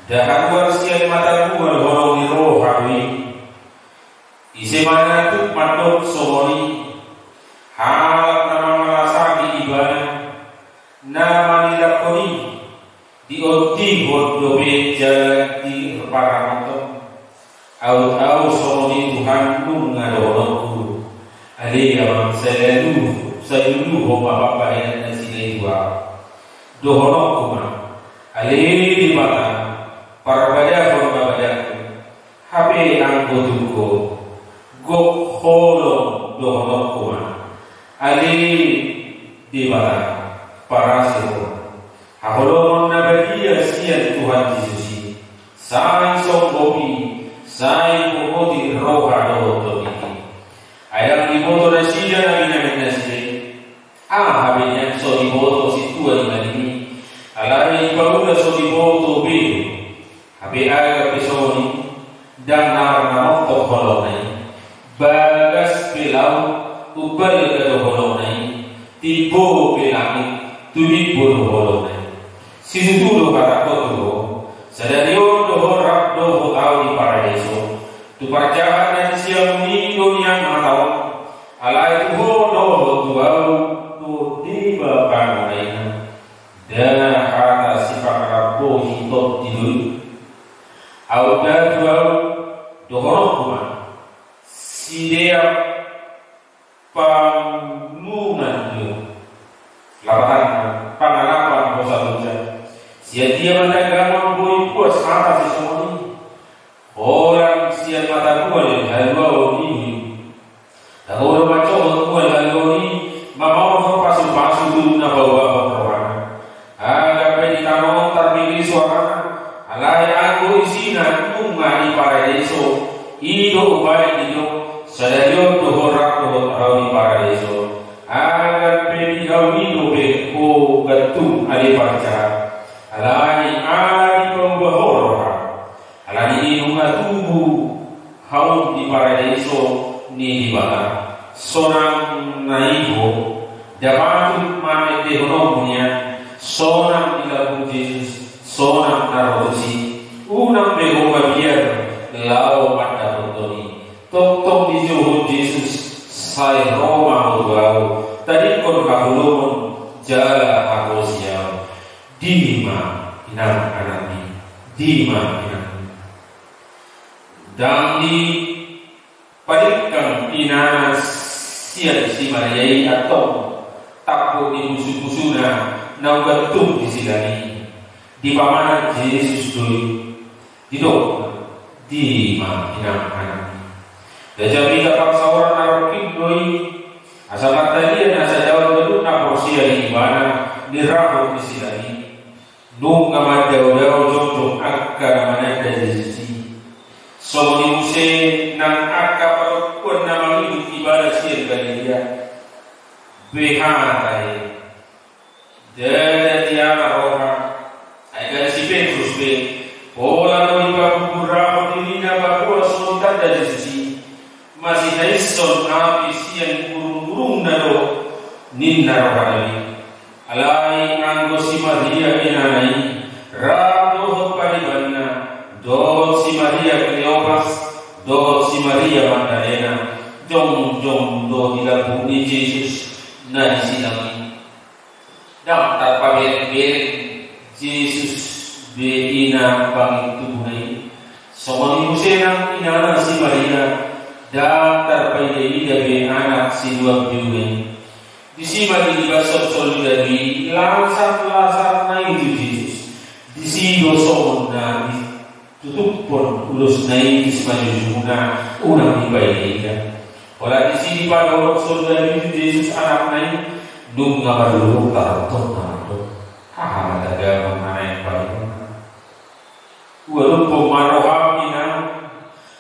Ndang haruar sian mata dua do holong ni roha do i. Ise ma na tuk mandok songon i? Halak na mangalasaki ibana, na manilangkon i, diondihon dope jala diparangothon. Aut ahu songon i Tuhan, nunga dohononku. Ale Amang, sai lulu, sai lulu ho ma pambahenan nasida i tu ahu. Dohononku ma: Ale Debata, parbadahon ma badangku. Hape anggo tung gok, gok holong dohononku ma: Ale Debata, parasehon. Haholongon na badia sian Tuhan Jesus i, sai songgop i, Sai bohoti roha dohot tondihi. Ai ndang diboto nasida na binahen nasida i. Aha be nian so diboto sintua ni malim i? Alai paula so diboto be. Hape agak pe songon i, ndang na marnamontok holongna i. Bagas pe laut, umbalga do holongna i. Timbo pe langit, tumimbo do holongna i. Situtu do hatangku tu ho, sadari on do ho rap dohot au di Paradeiso. Tu parjahat na di siamun i do nian hata on. Alai tu ho dohot tu au do deba pangunainan. Ndada hata sipangarambohi tondi do i. Au da tu au, dohononku ma, sideak pangunainan do. Lapatanna, pangalapan hosa-hosa. Sian dia ma tagamon boi puas hata sisongon i? Holan sian mata mual haluaon i. Tabo do mancohot mual haluaon i, mamorhon pasu-pasu tu na paubahon rohana. Agak pe di tano on tarpingkiri suarana, alai anggo isina nunga di Paradeiso, i do umbahen didok, sadari on do ho rap dohot au di Paradeiso. Agak pe di hau i dope ho gantung ale parjahat. Alai ala dipauba ho roha. Alani i nunga tubu hamu di Paradeiso ni Debata. Sonang na i ho, ndang patut ma endehononmu nian, sonang di lambung Jesus, sonang na ro tusi. Unang be ho mabiar laho mandapothon i. Tongtong dijou ho Jesus, sai ro ma ho tu au, tadingkon haholomon jala haposiaon. Dima inang anakmi, dima inang. Ndang dipadenggan inana sian si Maria i antong, tampuk ni pusu-pusuna na umgantung di silang i. Dipamana Jesus do i. Didok, dima inang anakmi. Ndang jamita parsaoran na rongking do i, asa martalian asa daon ganup na porsea di ibana, di rahut ni silang i. Nunga mandao-dao jongjong angka na mananda Jesus i. Songon i muse nang angka parompuan na mangido ibana sian Galilea. Beha tahe. Ndada diala roha, ai gabe si Petrus pe, pola do dipabuburahon dirina paboa songon tanda Jesus i, masihaishon api sian gurung-gurungna do, ninna rohana i. Alai anggo si Maria inana i, rap dohot paribanna, dohot si Maria Kleopas, dohot si Maria Magdalena, jongjong do di lambung ni Jesus na di silang i. Ndang tarpabereng-bereng Jesus be ina pangintubu na i. Songon i muse nang inana si Maria, ndang tarpaida-ida be anak sinuan biuna i. Disi ma dilibashon soldadu i lasar-lasarna i tu Jesus. Disi do songon na di tutuphon ulosna i tu simanjujungna, unang dipaida-ida. Holan disi dipadorong soldadu i tu Jesus anakna i, nunga marlurung tarotonna mandok, aha ma tagamon na naeng painonna? Ua lompo ma roham inang,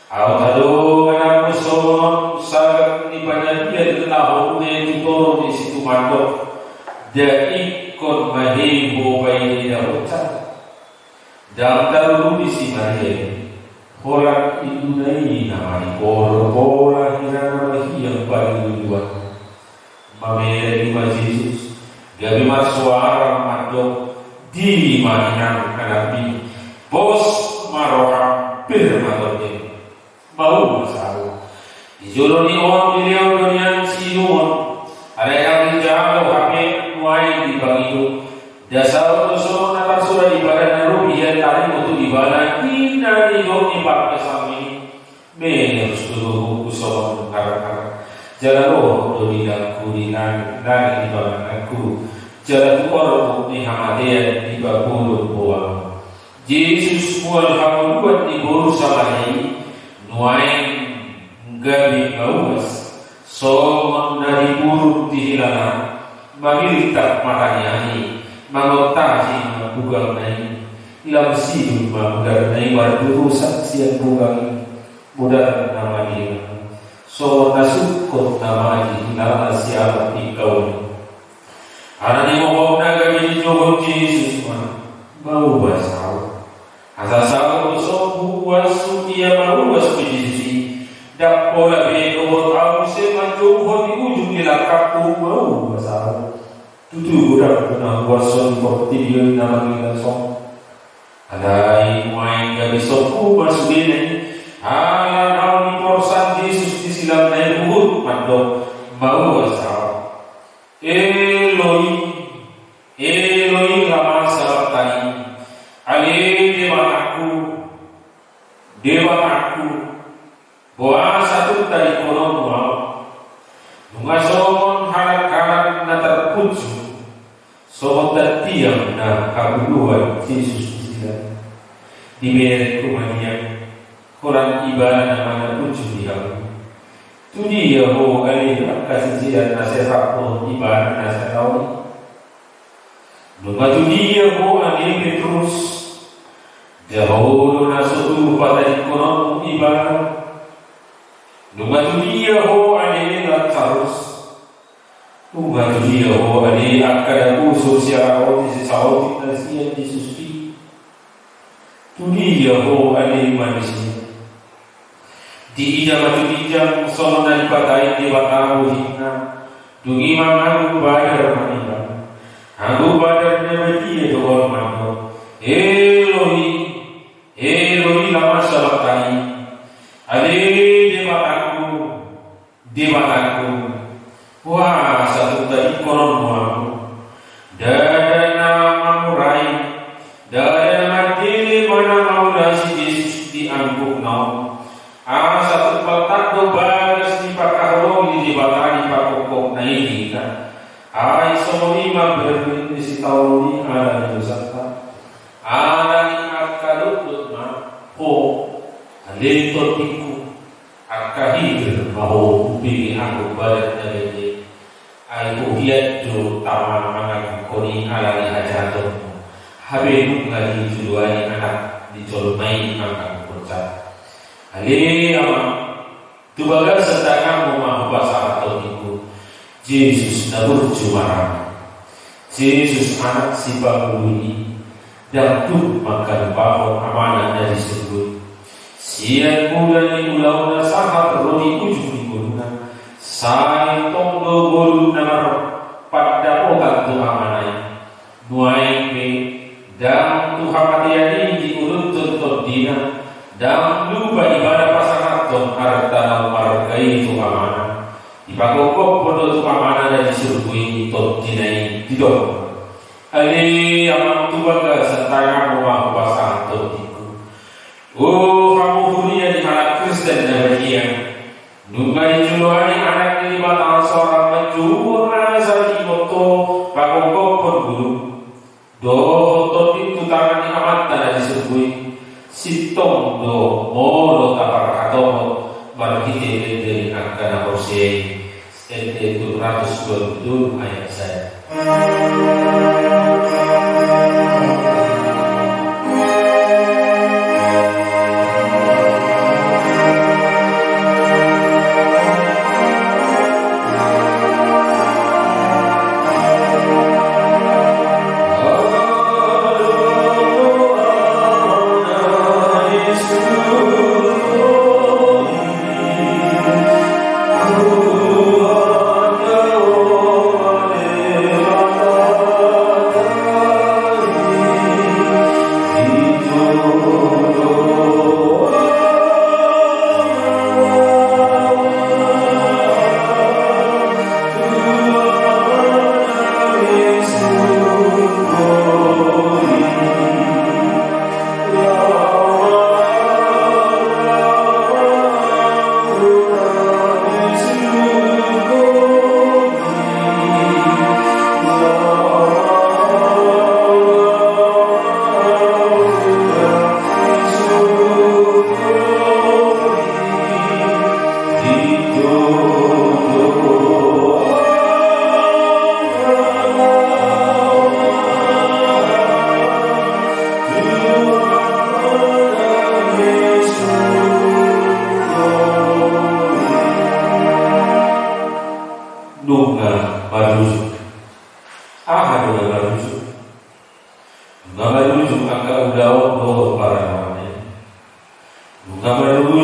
au tadong anakmu songon sagak ni panyapian laho ule tu toru ni situmandok, da ingkon ma hei hupaida-ida hosha. Ndang taruruni si Maria i, holan induna i na maripor pola hira na marhiang pangido-idoan. Mamereng i ma Jesus, gabe marsuara mandok, dima inang anakmi, pos ma roham, pir ma tondem. Mauma saut. Di jolo ni on dilehon do nian siinumon. Alai ndang dijalo hape nuaeng dipangido. Nda saut do songon na tarsurat di padan na ro di hian tarimo tu ibana, di na nidok ni parpsalmen i. Menerus tu lobukku songon arang-arang. Jala lohot do di langku di langit, langit di pangananku. Jala tu orbuk ni hamatean dipapodom ho au. Jesus mual hangoluan ni boru Samaria i, nuaeng gabe mauas, songon na di purun di hilala, mamiltak mata ni ahi, mangontasi ma bugangna i, lam sidung ma mudarna i mardurusan sian bugang i. Godang na madear, songon na sungkot na mate hilala siamun ingkau i. Alani i, gabe didokhon Jesus ma: Mauas ahu. Asa saut do sombu uashu, ia mauas pe Jesus i. Ndang pola be dohot ahu muse manjouhon di ujung ni langkangku, mauas ahu. Tutu godang do na huuashon di portibi on na mangihut on. Alai nuaeng gabe sombu ma sudena i, ala naung diporsan Jesus di silangna i, huhut mandok: Mauas ahu. Eloi, Eloi, lama sabaktani. Ale Debatangku, Debatangku, boasa tung tadingkononmu ahu? Nunga songon halangkalang na tarpunsu, songon tantiang na habuduan Jesus di silang. Dibereng ma dia, holan ibana ma na punsu di hamu. Tu dia ho ale angka sisean na sai rap dohot ibana na sada on i? Nunga tu dia ho ale Petrus? Nda ho do na so tupa tadingkononmu ibana? Nunga tu dia ho ale Lasarus? Nunga tu dia ho ale angka daposo sialaho ni si saotik na sian Jesus i? Tu dia ho ale manusia? Diida ma tu ginjang songon na dipatai Debata bohingna, dung i manganggo badar ma ibana. Anggo badar na badia do on mandok: Eloi, Eloi, lama sabaktani. Ale Debatangku, Debatangku, boasa tung tadingkononmu ahu? Ndada na mangurai, ndada na mandele manang maulasi Jesus di angkupna on. Asa tung pantar do bagas ni pangkaholongi ni Debata di pangkophopna i hita. Ai songon i ma berengni sitaonon i ala ni dosanta. Ala ni i angka dotdot ma ho, ale tondingku. Angka hitir ma ho umbege anggo badan na badia. Ai huhian do tama mangagohon i ala ni hajahatonmu. Hape nunga dijoloani anak ni jolma i mangagohon jala. Ale Amang, tu bagasan tanganmu ma hupasahat tondingku. Jesus na burju marame. Jesus anak sipangolu i, ndang tung mangkalupahon Amana na di surgo i. Sian muda ni ulaonna sahat ro di ujung ni ngoluna, sai tong do ngolu na marpandapotan tu Amana i. Nuaeng pe, ndang tu hamatean i diuduthon tondina, ndang lupa ibana pasahathon arta na umarga i tu Amana. Dipagogophon do tu Amana na di surgo i tondina i, didok: Ale Amang, tu bagasan tanganmu ma hupasahat tondingku. O hamu huria ni halak Kristen na badia, nunga dijoloani Anak ni Debata saurang manjou asa diingot ho pagogophon ngolu dohot tonding tu tangan ni Amanta na di surgo i. Sintong do molo taparhatopot marhite ende ni angka na porsea i. Ende tolu ratus dua puluh tolu ayat sada.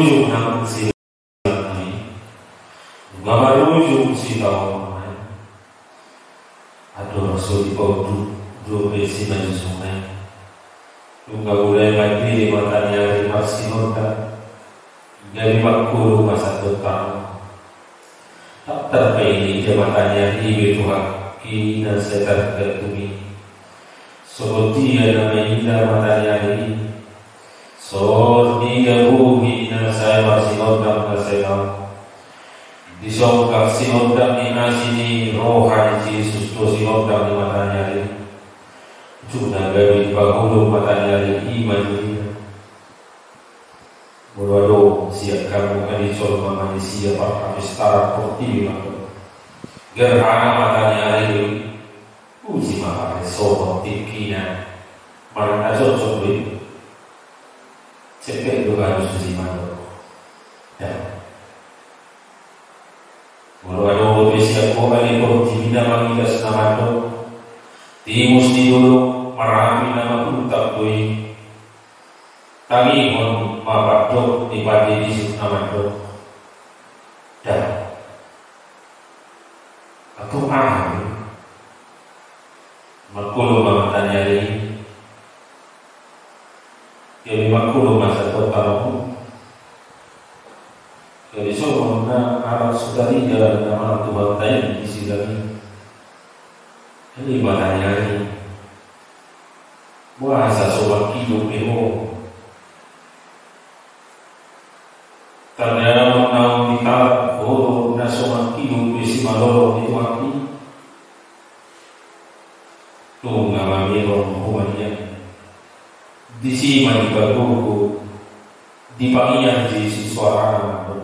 Ujung nang si nami. Nunga marujung sitaonon nai. Andorang so dipaunduk dope simanjujung nai, nunga mulai mandele mataniari marsinondang. Gabe mangkolo ma sandok tano. Tak tarpaingot mataniari i be tu hami na sai targantung i. Songon dia na maila mataniari i, songon dia bohi na sai marsinondang na sai laon. Disonggak sinondang ni asi ni roha ni Jesus do sinondang ni mataniari i. Jumolo gabe dipangolu mataniari i ma dirinya. Molo adong sian hamu angka jolma manisia parhapistaran portibi mandok, gerhana mataniari do i. Uji ma hape songon tingkina. Manang na cocok do i. Cepat do harus uji mandok. Dah. Molo adong dope sian hamu angka portibi na mangidas na mandok, timus ni dolok marapi na mapuntak do i. Tangihon ma pandok ni pande Jesus na mandok. Dah. Atau aha do i? Mangkolo ma mataniari i. Jadi mangkolo ma sandok tano. Jadi songon na anak sutari jalan na mana Tuhan tai di sini. Jadi mataniari. Boasa so mangkidung be ho? Tanda naung ditalap ho na so mangkidung be simalolong ni Tuhan i. Nunga mamereng ho ma nian. Disi ma dipagogo, dipangiar Jesus soarana mandok.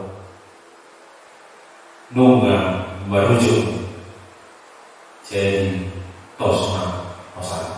Nunga marujung. Jadi tos ma hosana.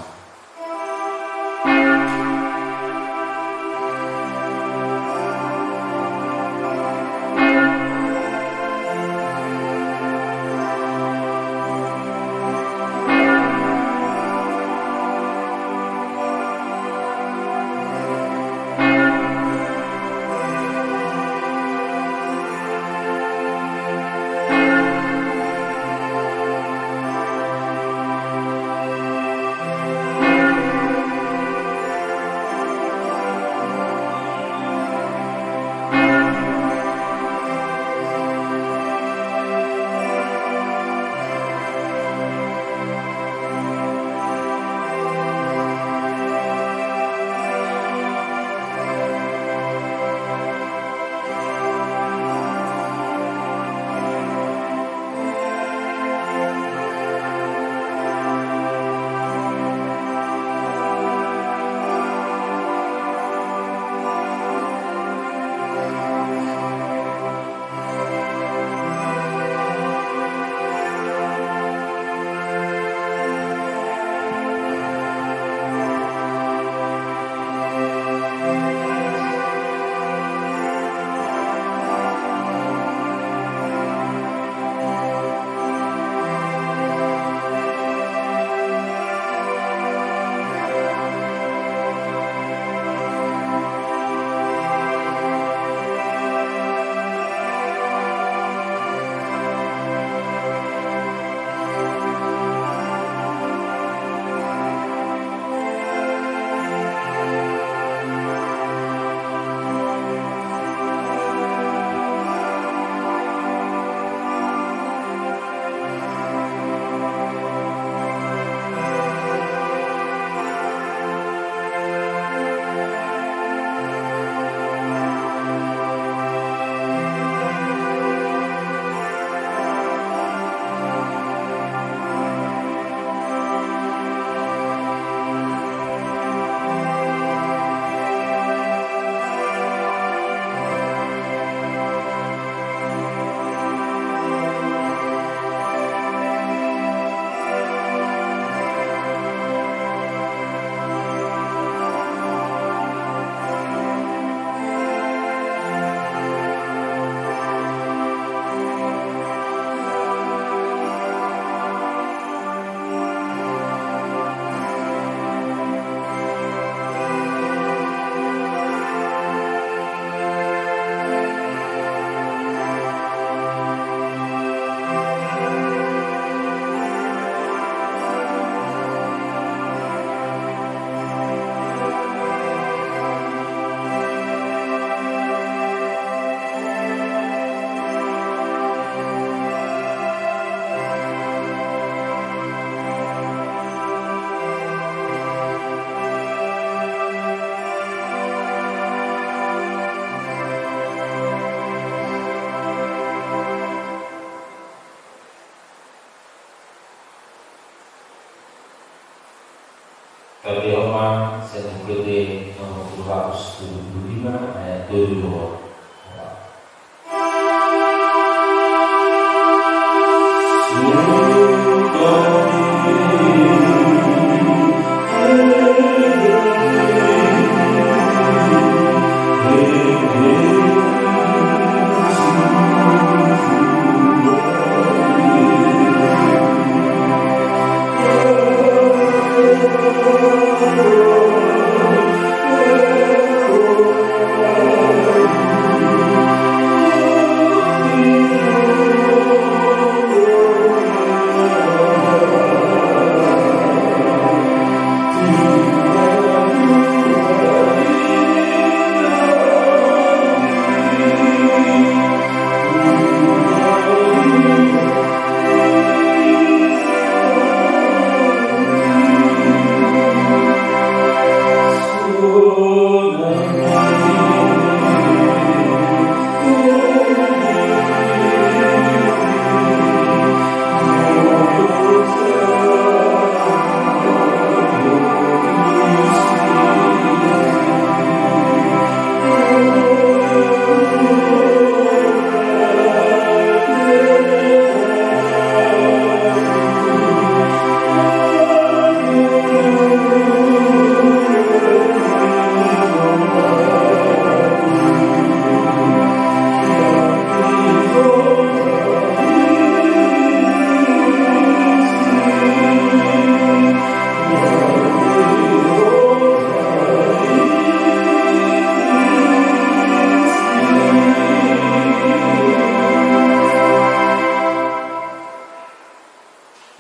Ayat tolu.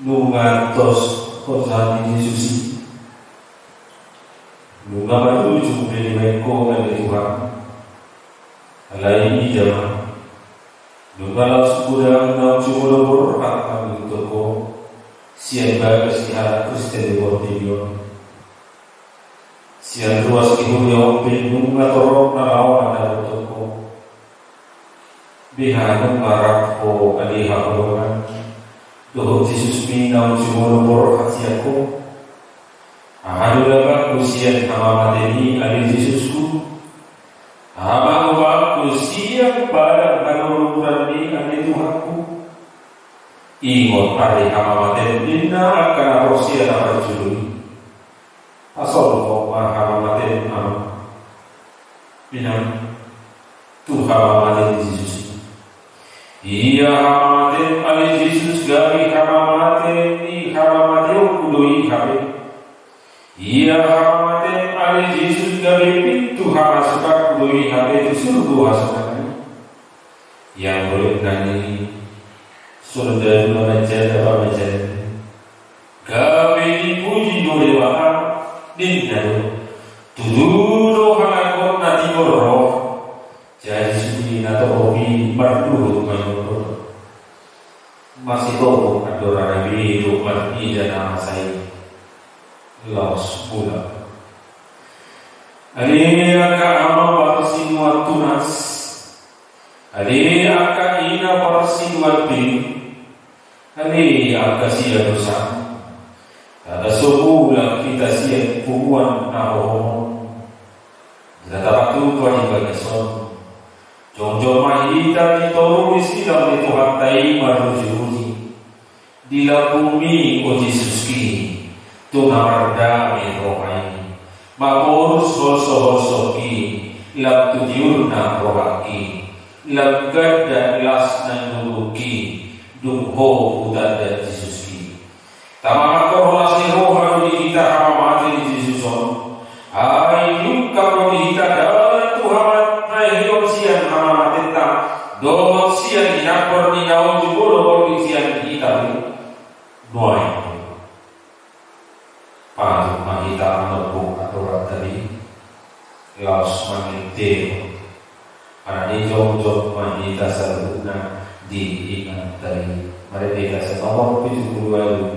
Nunga tos hosa ni Jesus i. Nunga matuju be dibaen ho ale Tuhan. Alai ida ma. Nunga laos godang naung jumolo borhat hami tu ho sian bagas ni halak Kristen di portibi on. Sian ruas ni huria on pe nunga torop na laho mandapothon ho. Beha nunga rap ho ale haholongan dohot Jesusmi naung jumolo borhat sian ho. Aha do labangku sian hamamate ni ale Jesusku? Aha ma gobangku sian padang halururan ni ale Tuhanku? Ingot ale hamamate ninna angka na porsea na parjolo i. Pasolhot ma hamamate ama. Inang tu hamamate ni Jesus. Ia hamamate ale Jesus gabe hamamate ni hamamateonku do i hape. Ia hamamate ale Jesus gabe pintu hamasukanku do i hape tu surgo hasukanan i. Ia boleh nani songon dalu na manjada pamajalan. Gabe dipuji do Debata, ninna do. Tutu do halak on na tigor roha. Jadi sude na torop i marluhut manyogot. Masih torop andorana be do marnida na masa i. Laos mulak. Ale angka ama parsinuan tunas. Ale angka ina parsinuan pir. Ale angka sian dosa, ndada so mulak hita sian punguan na hohom on. Ndada tapatupa di bagas on. Jongjong ma hita di toru ni silang ni Tuhanta i marujiruji. Di lambungmi o Jesuski, tung mardame roha i. Mangkorhon holsoholsoki, lam tu tiurna rohangki, lam ganda las nang lubungki, dung ho hutanda Jesuski. Tama mangkorhon las ni roha do di hita hamamate ni Jesus on. Ai diungkap do di hita dalan tu hamamate, na hion sian hamamatenta, dohot sian inangkor ni naung jumolo borngin sian hita be. Nuaeng. Patut ma hita manombuk aturanta be. Laos mangintehon. Alani jongjong ma hita saluhutna di inganta be. Marende hita sian nomor pitu pulu ualu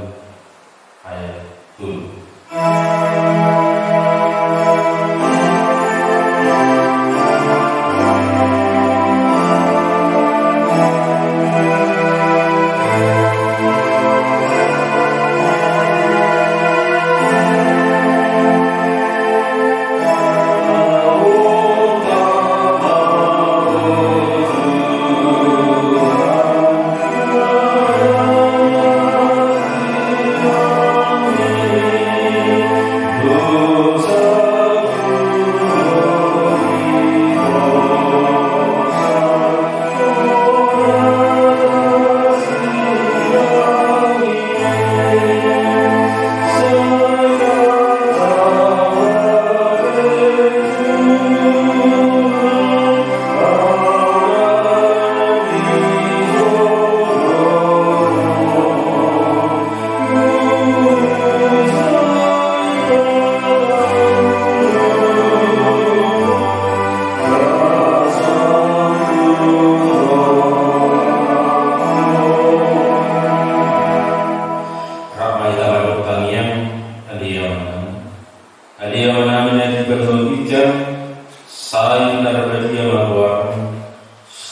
ayat tolu.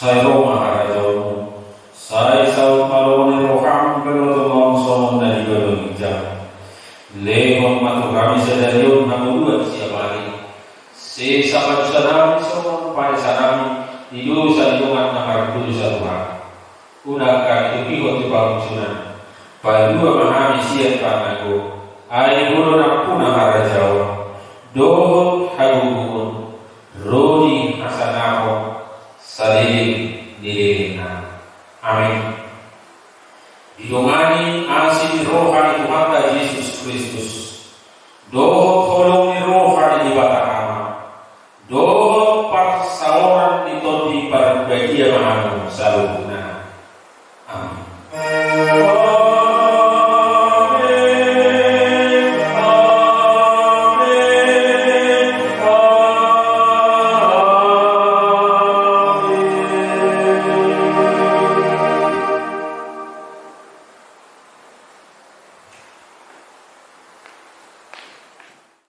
Sai ro ma harajaonmu, sai saut ma lomo ni roham, pe dohot songon na di banua ginjang. Lehon ma tu hami sadari on hangoluan siapari. Sesa ma dosanami songon panesanami di dosa ni dongan na mardosa, Tuhan. Unang hami togihon tu pangunjunan. Palua ma hami sian pangago. Ai Ho do nampuna harajaon dohot hagogoon, ro di hasangapon saleleng ni lelengna. Amin. Didongani asi ni roha ni Tuhanta Jesus Kristus, dohot